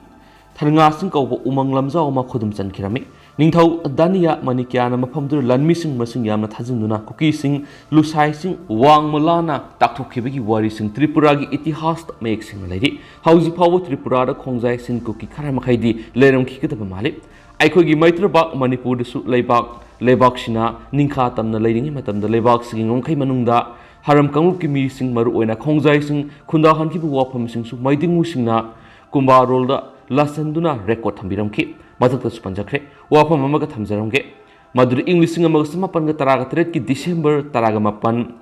ꯊꯔꯉꯥꯁꯤꯡ ꯀꯧꯕ ꯎꯃꯪ ꯂꯝꯖꯥꯎ ꯑꯃ ꯈꯨꯗꯨꯝ ꯆꯟꯈꯤꯔꯝꯃꯤ꯫ ꯅꯤꯡꯊꯧ ꯗꯥꯅꯤꯌꯥ ꯃꯥꯅꯤꯀ꯭ꯌꯥꯅ ꯃꯐꯝꯗꯨꯗ ꯂꯥꯟꯃꯤꯁꯤꯡ ꯃꯁꯤꯡ ꯌꯥꯝꯅ ꯊꯥꯖꯤꯟꯗꯨꯅ ꯀꯨꯀꯤꯁꯤꯡ, ꯂꯨꯁꯥꯏꯁꯤꯡ ꯋꯥꯡꯃ ꯂꯥꯟꯅ ꯇꯥꯛꯊꯣꯛꯈꯤꯕꯒꯤ ꯋꯥꯔꯤꯁꯤꯡ ꯇ꯭ꯔꯤꯄꯨꯔꯥꯒꯤ ꯏꯇꯤꯍꯥꯁꯇ ꯃꯌꯦꯛ ꯁꯦꯡꯅ ꯂꯩꯔꯤ꯫ ꯍꯧꯖꯤꯛ ꯐꯥꯎꯕ ꯇ꯭ꯔꯤꯄꯨꯔꯥꯗ ꯈꯣꯡꯖꯥꯏꯁꯤꯡ ꯀꯨꯀꯤ ꯈꯔ ꯃꯈꯩꯗꯤ ꯂꯩꯔꯝꯈꯤꯒꯗꯕ ꯃꯥꯜꯂꯤ꯫ ꯑꯩꯈꯣꯏꯒꯤ ꯃꯩꯇ꯭ꯔꯕꯥꯛ ꯃꯅꯤꯄꯨꯔꯗꯁꯨ ꯂꯩꯕꯥꯛ, ꯂꯩꯕꯥꯛꯁꯤꯅ ꯅꯤꯡꯈꯥ ꯇꯝꯅ ꯂꯩꯔꯤꯉꯩ ꯃꯇꯝꯗ ꯂꯩꯕꯥꯛꯁꯤꯒꯤ ꯉꯝꯈꯩ ꯃꯅꯨꯡꯗ ꯍꯔꯝ ꯀꯥꯡꯂꯨꯞꯀꯤ ꯃꯤꯁꯤꯡ, ꯃꯔꯨꯑꯣꯏꯅ ꯈꯣꯡꯖꯥꯏꯁꯤꯡ ꯈꯨꯟꯗꯥꯍꯟꯈꯤꯕ ꯋꯥꯐꯝꯁꯤꯡꯁꯨ ꯃꯩꯗꯤꯡꯉꯨꯁꯤꯡꯅ ꯀꯨꯝꯕꯥꯔꯣꯜꯗ ꯂꯥꯁꯟꯗꯨꯅ ꯔꯦꯀꯣꯔꯗ ꯊꯝꯕꯤꯔꯝꯈꯤ꯫ ꯃꯊꯛꯇꯁꯨ ꯄꯟꯖꯈ꯭ꯔꯦ꯫ ꯋꯥꯐꯝ ꯑꯃꯒ ꯊꯝꯖꯔꯝꯒꯦ꯫ ꯃꯗꯨꯗꯤ ꯏꯪ ꯂꯤꯁꯤꯡ ꯑꯃꯒ ꯆꯃꯥꯄꯟꯒ ꯇꯔꯥꯒ ꯇꯔꯦꯠꯀꯤ ꯗꯤꯁꯦꯝꯕꯔ ꯇꯔꯥꯒ ꯃꯥꯄꯟ,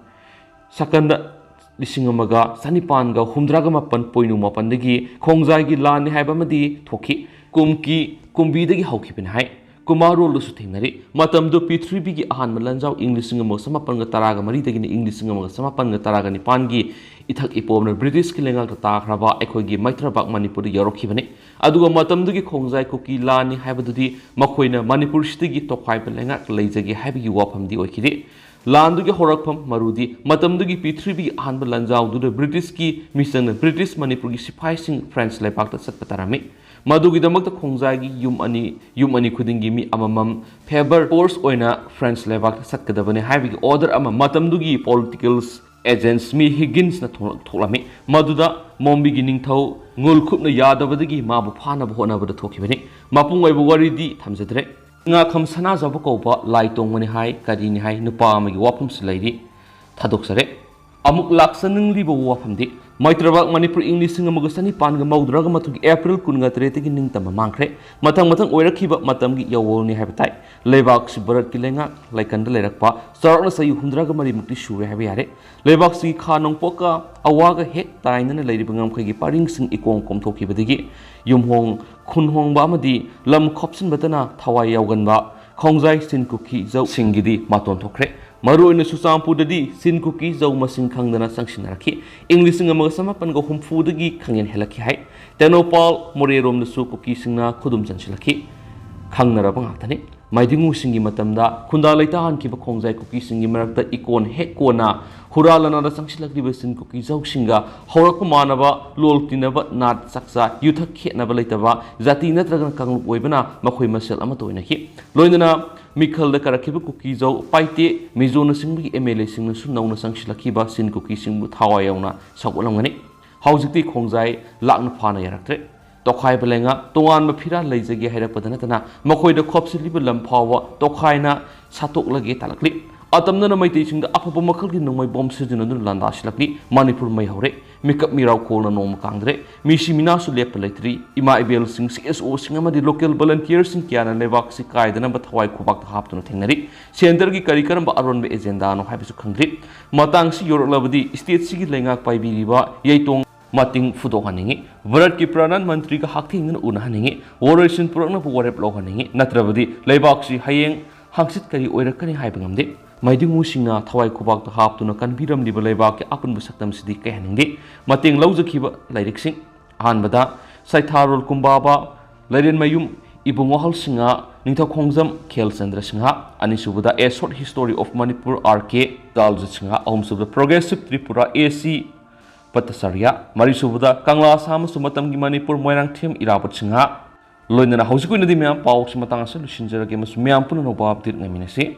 ꯁꯀꯟꯗ ꯂꯤꯁꯤꯡ ꯑꯃꯒ ꯆꯅꯤꯄꯥꯟꯒ ꯍꯨꯝꯗ꯭ꯔꯥꯒ ꯃꯥꯄꯟ ꯄꯣꯏꯅꯨ ꯃꯥꯄꯟꯗꯒꯤ ꯈꯣꯡꯖꯥꯏꯒꯤ ꯂꯥꯟꯅꯤ ꯍꯥꯏꯕ ꯑꯃꯗꯤ ꯊꯣꯛꯈꯤ꯫ ꯀꯨꯝꯀꯤ ꯀꯨꯝꯕꯤꯗꯒꯤ ꯍꯧꯈꯤꯕꯅꯤ ꯍꯥꯏ꯫ ꯀꯨꯃꯥꯔꯣꯜꯗꯁꯨ ꯊꯦꯡꯅꯔꯤ꯫ ꯃꯇꯝꯗꯨ ꯄ꯭ꯔꯤꯊ꯭ꯋꯤꯕꯤꯒꯤ ꯑꯍꯥꯟꯕ ꯂꯥꯟꯖꯥꯎ ꯏꯪ ꯂꯤꯁꯤꯡ ꯑꯃꯒ ꯆꯃꯥꯄꯟꯒ ꯇꯔꯥꯒ ꯃꯔꯤꯗꯒꯤꯅ ꯏꯪ ꯂꯤꯁꯤꯡ ꯑꯃꯒ ꯆꯃꯥꯄꯟꯒ ꯇꯔꯥꯒ ꯅꯤꯄꯥꯟꯒꯤ ꯏꯊꯛ ꯏꯄꯣꯝꯅ ꯕ꯭ꯔꯤꯇꯤꯁꯀꯤ ꯂꯩꯉꯥꯛꯇ ꯇꯥꯈ꯭ꯔꯕ ꯑꯩꯈꯣꯏꯒꯤ ꯃꯩꯇ꯭ꯔꯕꯥꯛ ꯃꯅꯤꯄꯨꯔꯗ ꯌꯧꯔꯛꯈꯤꯕꯅꯤ꯫ ꯑꯗꯨꯒ ꯃꯇꯝꯗꯨꯒꯤ ꯈꯣꯡꯖꯥꯏ ꯀꯨꯀꯤ ꯂꯥꯟꯅꯤ ꯍꯥꯏꯕꯗꯨꯗꯤ ꯃꯈꯣꯏꯅ ꯃꯅꯤꯄꯨꯔꯁꯤꯗꯒꯤ ꯇꯣꯈꯥꯏꯕ ꯂꯩꯉꯥꯛ ꯂꯩꯖꯒꯦ ꯍꯥꯏꯕꯒꯤ ꯋꯥꯐꯝꯗꯤ ꯑꯣꯏꯈꯤꯗꯦ꯫ ꯂꯥꯟꯗꯨꯒꯤ ꯍꯧꯔꯛꯐꯝ ꯃꯔꯨꯗꯤ ꯃꯇꯝꯗꯨꯒꯤ ꯄ꯭ꯔꯤꯊ꯭ꯋꯤꯕꯤꯒꯤ ꯑꯍꯥꯟꯕ ꯂꯥꯟꯖꯥꯎꯗꯨꯗ ꯕ꯭ꯔꯤꯇꯤꯁꯀꯤ ꯃꯤꯆꯪꯅ ꯕ꯭ꯔꯤꯇꯤꯁ ꯃꯅꯤꯄꯨꯔꯒꯤ ꯁꯤꯐꯥꯏꯁꯤꯡ ꯐ꯭ꯔꯦꯟꯁ ꯂꯩꯕꯥꯛꯇ ꯆꯠꯄ ꯇꯥꯔꯝꯃꯤ꯫ ꯃꯗꯨꯒꯤꯗꯃꯛꯇ ꯈꯣꯡꯖꯥꯏꯒꯤ ꯌꯨꯝ ꯑꯅꯤ, ꯌꯨꯝ ꯑꯅꯤ ꯈꯨꯗꯤꯡꯒꯤ ꯃꯤ ꯑꯃꯃꯝ ꯐꯦꯕꯔ ꯐꯣꯔꯁ ꯑꯣꯏꯅ ꯐ꯭ꯔꯦꯟꯁ ꯂꯩꯕꯥꯛꯇ ꯆꯠꯀꯗꯕꯅꯤ ꯍꯥꯏꯕꯒꯤ ꯑꯣꯔꯗꯔ ꯑꯃ ꯃꯇꯝꯗꯨꯒꯤ ꯄꯣꯂꯤꯇꯤꯀꯦꯜ ꯑꯦꯖꯦꯟꯠ ꯃꯤ ꯍꯤꯒꯤꯟꯁꯅ ꯊꯣꯛꯂꯛ-, ꯊꯣꯛꯂꯝꯃꯤ꯫ ꯃꯗꯨꯗ ꯃꯣꯝꯕꯤꯒꯤ ꯅꯤꯡꯊꯧ ꯉꯨꯜꯈꯨꯞꯅ ꯌꯥꯗꯕꯗꯒꯤ ꯃꯥꯕꯨ ꯐꯥꯅꯕ ꯍꯣꯠꯅꯕꯗ ꯊꯣꯛꯈꯤꯕꯅꯤ꯫ ꯃꯄꯨꯡ ꯑꯣꯏꯕ ꯋꯥꯔꯤꯗꯤ ꯊꯝꯖꯗ꯭ꯔꯦ꯫ ꯉꯥꯈꯝ ꯁꯅꯥꯖꯥꯎꯕ ꯀꯧꯕ ꯂꯥꯏ ꯇꯣꯡꯕꯅꯤ ꯍꯥꯏ, ꯀꯔꯤꯅꯤ ꯍꯥꯏ, ꯅꯨꯄꯥ ꯑꯃꯒꯤ ꯋꯥꯐꯝꯁꯨ ꯂꯩꯔꯤ꯫ ꯊꯥꯗꯣꯛꯆꯔꯦ꯫ ꯑꯃꯨꯛ ꯂꯥꯛꯆꯅꯤꯡꯂꯤꯕ ꯋꯥꯐꯝꯗꯤ, ꯃꯩꯇ꯭ꯔꯕꯥꯛ ꯃꯅꯤꯄꯨꯔ ꯏꯪ ꯂꯤꯁꯤꯡ ꯑꯃꯒ ꯆꯅꯤꯄꯥꯟꯒ ꯃꯧꯗ꯭ꯔꯥꯒ ꯃꯥꯊꯣꯏꯒꯤ ꯑꯦꯄ꯭ꯔꯤꯜ ꯀꯨꯟꯒ ꯇꯔꯦꯠꯇꯒꯤ ꯅꯤꯡꯇꯝꯕ ꯃꯥꯡꯈ꯭ꯔꯦ꯫ ꯃꯊꯪ ꯃꯊꯪ ꯑꯣꯏꯔꯛꯈꯤꯕ ꯃꯇꯝꯒꯤ ꯌꯥꯋꯣꯜꯅꯤ ꯍꯥꯏꯕ ꯇꯥꯏ꯫ ꯂꯩꯕꯥꯛꯁꯤ ꯚꯥꯔꯠꯀꯤ ꯂꯩꯉꯥꯛ ꯂꯩꯀꯟꯗ ꯂꯩꯔꯛꯄ ꯆꯥꯎꯔꯥꯛꯅ ꯆꯍꯤ ꯍꯨꯝꯗ꯭ꯔꯥꯒ ꯃꯔꯤꯃꯨꯛꯇꯤ ꯁꯨꯔꯦ ꯍꯥꯏꯕ ꯌꯥꯔꯦ꯫ ꯂꯩꯕꯥꯛꯁꯤꯒꯤ ꯈꯥ ꯅꯣꯡꯄꯣꯛꯀ ꯑꯋꯥꯒ ꯍꯦꯛ ꯇꯥꯏꯅꯅ ꯂꯩꯔꯤꯕ ꯉꯝꯈꯩꯒꯤ ꯄꯔꯤꯡꯁꯤꯡ ꯏꯀꯣꯝ ꯀꯣꯝꯊꯣꯛꯈꯤꯕꯗꯒꯤ ꯌꯨꯝꯍꯣꯡ, ꯈꯨꯟ ꯍꯣꯡꯕ ꯑꯃꯗꯤ ꯂꯝ ꯈꯣꯞꯆꯤꯟꯕꯇꯅ ꯊꯋꯥꯏ ꯌꯥꯎꯒꯟꯕ ꯈꯣꯡꯖꯥꯏ ꯁꯤꯟ ꯀꯨꯀꯤ ꯖꯧꯁꯤꯡꯒꯤꯗꯤ ꯃꯇꯣꯟ ꯊꯣꯛꯈ꯭ꯔꯦ꯫ ꯃꯔꯨꯑꯣꯏꯅ ꯆꯨꯔꯆꯥꯟꯄꯨꯔꯗꯗꯤ ꯁꯤꯟ ꯀꯨꯀꯤ ꯖꯧ ꯃꯁꯤꯡ ꯈꯪꯗꯅ ꯆꯪꯁꯤꯟꯅꯔꯛꯈꯤ꯫ ꯏꯪ ꯂꯤꯁꯤꯡ ꯑꯃꯒ ꯆꯃꯥꯄꯟꯒ ꯍꯨꯝꯐꯨꯗꯒꯤ ꯈꯪꯍꯦꯟ ꯍꯦꯜꯂꯛꯈꯤ ꯍꯥꯏ꯫ ꯇꯦꯡꯅꯧꯄꯥꯜ ꯃꯣꯔꯦꯔꯣꯝꯗꯁꯨ ꯀꯨꯀꯤꯁꯤꯡꯅ ꯈꯨꯗꯨꯝ ꯆꯟꯁꯤꯜꯂꯛꯈꯤ꯫ ꯈꯪꯅꯔꯕ ꯉꯥꯛꯇꯅꯤ꯫ ꯃꯥꯏꯗꯤꯡꯉꯨꯁꯤꯡꯒꯤ ꯃꯇꯝꯗ ꯈꯨꯟꯗꯥ ꯂꯩꯇꯥꯍꯟꯈꯤꯕ ꯈꯣꯡꯖꯥꯏ ꯀꯨꯀꯤꯁꯤꯡꯒꯤ ꯃꯔꯛꯇ ꯏꯀꯣꯟ ꯍꯦꯛ ꯀꯣꯟꯅ ꯍꯨꯔꯥ ꯂꯅꯥꯗ ꯆꯪꯁꯤꯜꯂꯛꯂꯤꯕ ꯁꯤꯟ ꯀꯨꯀꯤ ꯖꯧꯁꯤꯡꯒ ꯍꯧꯔꯛꯄ ꯃꯥꯟꯅꯕ, ꯂꯣꯜ ꯇꯤꯟꯅꯕ, ꯅꯥꯠ ꯆꯥꯛꯆꯥ ꯌꯨꯊꯛ ꯈꯦꯠꯅꯕ ꯂꯩꯇꯕ, ꯖꯥꯇꯤ ꯅꯠꯇ꯭ꯔꯒꯅ ꯀꯥꯡꯂꯨꯞ ꯑꯣꯏꯕꯅ ꯃꯈꯣꯏ ꯃꯁꯦꯜ ꯑꯃꯠꯇ ꯑꯣꯏꯅꯈꯤ꯫ ꯂꯣꯏꯅꯅ ꯃꯤꯈꯜꯗ ꯀꯥꯔꯛꯈꯤꯕ ꯀꯨꯀꯤ ꯖꯧ, ꯄꯥꯏꯇꯦ, ꯃꯤꯖꯣꯅꯆꯤꯡꯕꯒꯤ ꯑꯦꯝ ꯑꯦꯜ ꯑꯦꯁꯤꯡꯅꯁꯨ ꯅꯧꯅ ꯆꯪꯁꯤꯜꯂꯛꯈꯤꯕ ꯁꯤꯟ ꯀꯨꯀꯤꯁꯤꯡꯕꯨ ꯊꯋꯥꯏ ꯌꯥꯎꯅ ꯁꯧꯒꯠꯂꯝꯒꯅꯤ꯫ ꯍꯧꯖꯤꯛꯇꯤ ꯈꯣꯡꯖꯥꯏ ꯂꯥꯛꯅ ꯐꯥꯅ ꯌꯥꯔꯛꯇ꯭ꯔꯦ꯫ ꯇꯣꯈꯥꯏꯕ ꯂꯩꯉꯥꯛ ꯇꯣꯉꯥꯟꯕ ꯐꯤꯔꯥꯜ ꯂꯩꯖꯒꯦ ꯍꯥꯏꯔꯛꯄꯗ ꯅꯠꯇꯅ ꯃꯈꯣꯏꯗ ꯈꯣꯞꯆꯤꯜꯂꯤꯕ ꯂꯝ ꯐꯥꯎꯕ ꯇꯣꯈꯥꯏꯅ ꯁꯥꯠꯇꯣꯛꯂꯒꯦ ꯇꯥꯂꯛꯂꯤ꯫ ꯑꯇꯝꯅꯅ ꯃꯩꯇꯩꯁꯤꯡꯗ ꯑꯐꯕ ꯃꯈꯜꯒꯤ ꯅꯣꯡꯃꯩ ꯕꯣꯝ ꯁꯤꯖꯤꯟꯅꯗꯨꯅ ꯂꯥꯟꯗꯥꯁꯤꯜꯂꯛꯂꯤ꯫ ꯃꯅꯤꯄꯨꯔ ꯃꯩ ꯍꯧꯔꯦ꯫ ꯃꯤꯀꯞ ꯃꯤꯔꯥꯎ ꯀꯣꯜꯅ ꯅꯣꯡꯃ ꯀꯥꯡꯗ꯭ꯔꯦ꯫ ꯃꯤꯁꯤ ꯃꯤꯅꯥꯁꯨ ꯂꯦꯞꯄ ꯂꯩꯇ꯭ꯔꯤ꯫ ꯏꯃꯥ ꯏꯕꯦꯜꯁꯤꯡ, ꯁꯤ ꯑꯦꯁ ꯑꯣꯁꯤꯡ ꯑꯃꯗꯤ ꯂꯣꯀꯦꯜ ꯚꯣꯂꯟꯇꯤꯌꯔꯁꯤꯡ ꯀꯌꯥꯅ ꯂꯩꯕꯥꯛꯁꯤ ꯀꯥꯏꯗꯅꯕ ꯊꯋꯥꯏ ꯈꯨꯕꯥꯛꯇ ꯍꯥꯞꯇꯨꯅ ꯊꯦꯡꯅꯔꯤ꯫ ꯁꯦꯟꯇꯔꯒꯤ ꯀꯔꯤ ꯀꯔꯝꯕ ꯑꯔꯣꯟꯕ ꯑꯦꯖꯦꯟꯗꯥꯅꯣ ꯍꯥꯏꯕꯁꯨ ꯈꯪꯗ꯭ꯔꯤ꯫ ꯃꯇꯥꯡꯁꯤ ꯌꯧꯔꯛꯂꯕꯗꯤ ꯁ꯭ꯇꯦꯠꯁꯤꯒꯤ ꯂꯩꯉꯥꯛ ꯄꯥꯏꯕꯤꯔꯤꯕ ꯌꯩꯇꯣꯡ ꯃꯇꯤꯡ ꯐꯨꯗꯣꯛꯍꯟꯅꯤꯡꯏ꯫ ꯚꯥꯔꯠꯀꯤ ꯄ꯭ꯔꯙꯥꯟ ꯃꯟꯇ꯭ꯔꯤꯒ ꯍꯛꯊꯦꯡꯅꯅ ꯎꯅꯍꯟꯅꯤꯡꯏ꯫ ꯋꯥꯔꯣꯏꯁꯤꯟ ꯄꯨꯔꯛꯅꯕ ꯋꯥꯔꯦꯞ ꯂꯧꯍꯟꯅꯤꯡꯏ꯫ ꯅꯠꯇ꯭ꯔꯕꯗꯤ ꯂꯩꯕꯥꯛꯁꯤ ꯍꯌꯦꯡ ꯍꯪꯆꯤꯠ ꯀꯔꯤ ꯑꯣꯏꯔꯛꯀꯅꯤ ꯍꯥꯏꯕ ꯉꯝꯗꯦ꯫ ꯃꯥꯏꯗꯤꯡꯉꯨꯁꯤꯡꯅ ꯊꯋꯥꯏ ꯈꯨꯕꯥꯛꯇ ꯍꯥꯞꯇꯨꯅ ꯀꯟꯕꯤꯔꯝꯂꯤꯕ ꯂꯩꯕꯥꯛꯀꯤ ꯑꯄꯨꯟꯕ ꯁꯛꯇꯝꯁꯤꯗꯤ ꯀꯥꯏꯍꯟꯅꯤꯡꯗꯦ꯫ ꯃꯇꯦꯡ ꯂꯧꯖꯈꯤꯕ ꯂꯥꯏꯔꯤꯛꯁꯤꯡ꯫ ꯑꯍꯥꯟꯕꯗ ꯁꯩꯊꯥꯔꯣꯜ ꯀꯨꯝꯕꯥꯕ, ꯂꯩꯔꯦꯟꯃꯌꯨꯝ ꯏꯕꯨꯡꯉꯣ ꯍꯜꯁꯤꯡꯍ, ꯅꯤꯡꯊꯧꯈꯣꯡꯖꯝ ꯈꯦꯜꯆꯟꯗ꯭ꯔ ꯁꯤꯡꯍ꯫ ꯑꯅꯤꯁꯨꯕꯗ A Short History of Manipur, R K ꯗꯥꯜꯖꯤꯠ Singh. ꯑꯍꯨꯝꯁꯨꯕꯗ Progressive Tripura, A C ꯚꯠꯇꯆꯥꯔꯌ꯫ ꯃꯔꯤꯁꯨꯕꯗ ꯀꯪꯂꯥ ꯁꯥ ꯑꯃꯁꯨꯡ ꯃꯇꯝꯒꯤ ꯃꯅꯤꯄꯨꯔ, ꯃꯣꯏꯔꯥꯡꯊꯦꯝ ꯏꯔꯥꯕꯣꯠ ꯁꯤꯡꯍ꯫ ꯂꯣꯏꯅꯅ ꯍꯧꯖꯤꯛꯀꯤ ꯑꯣꯏꯅꯗꯤ ꯃꯌꯥꯝ ꯄꯥꯎꯁꯤ ꯃꯇꯥꯡ ꯑꯁꯤꯗ ꯂꯣꯏꯁꯤꯟꯖꯔꯒꯦ ꯑꯃꯁꯨꯡ ꯃꯌꯥꯝ ꯄꯨꯟꯅ ꯑꯅꯧꯕ ꯑꯞꯗꯦꯠ ꯉꯥꯏꯃꯤꯟꯅꯁꯤ꯫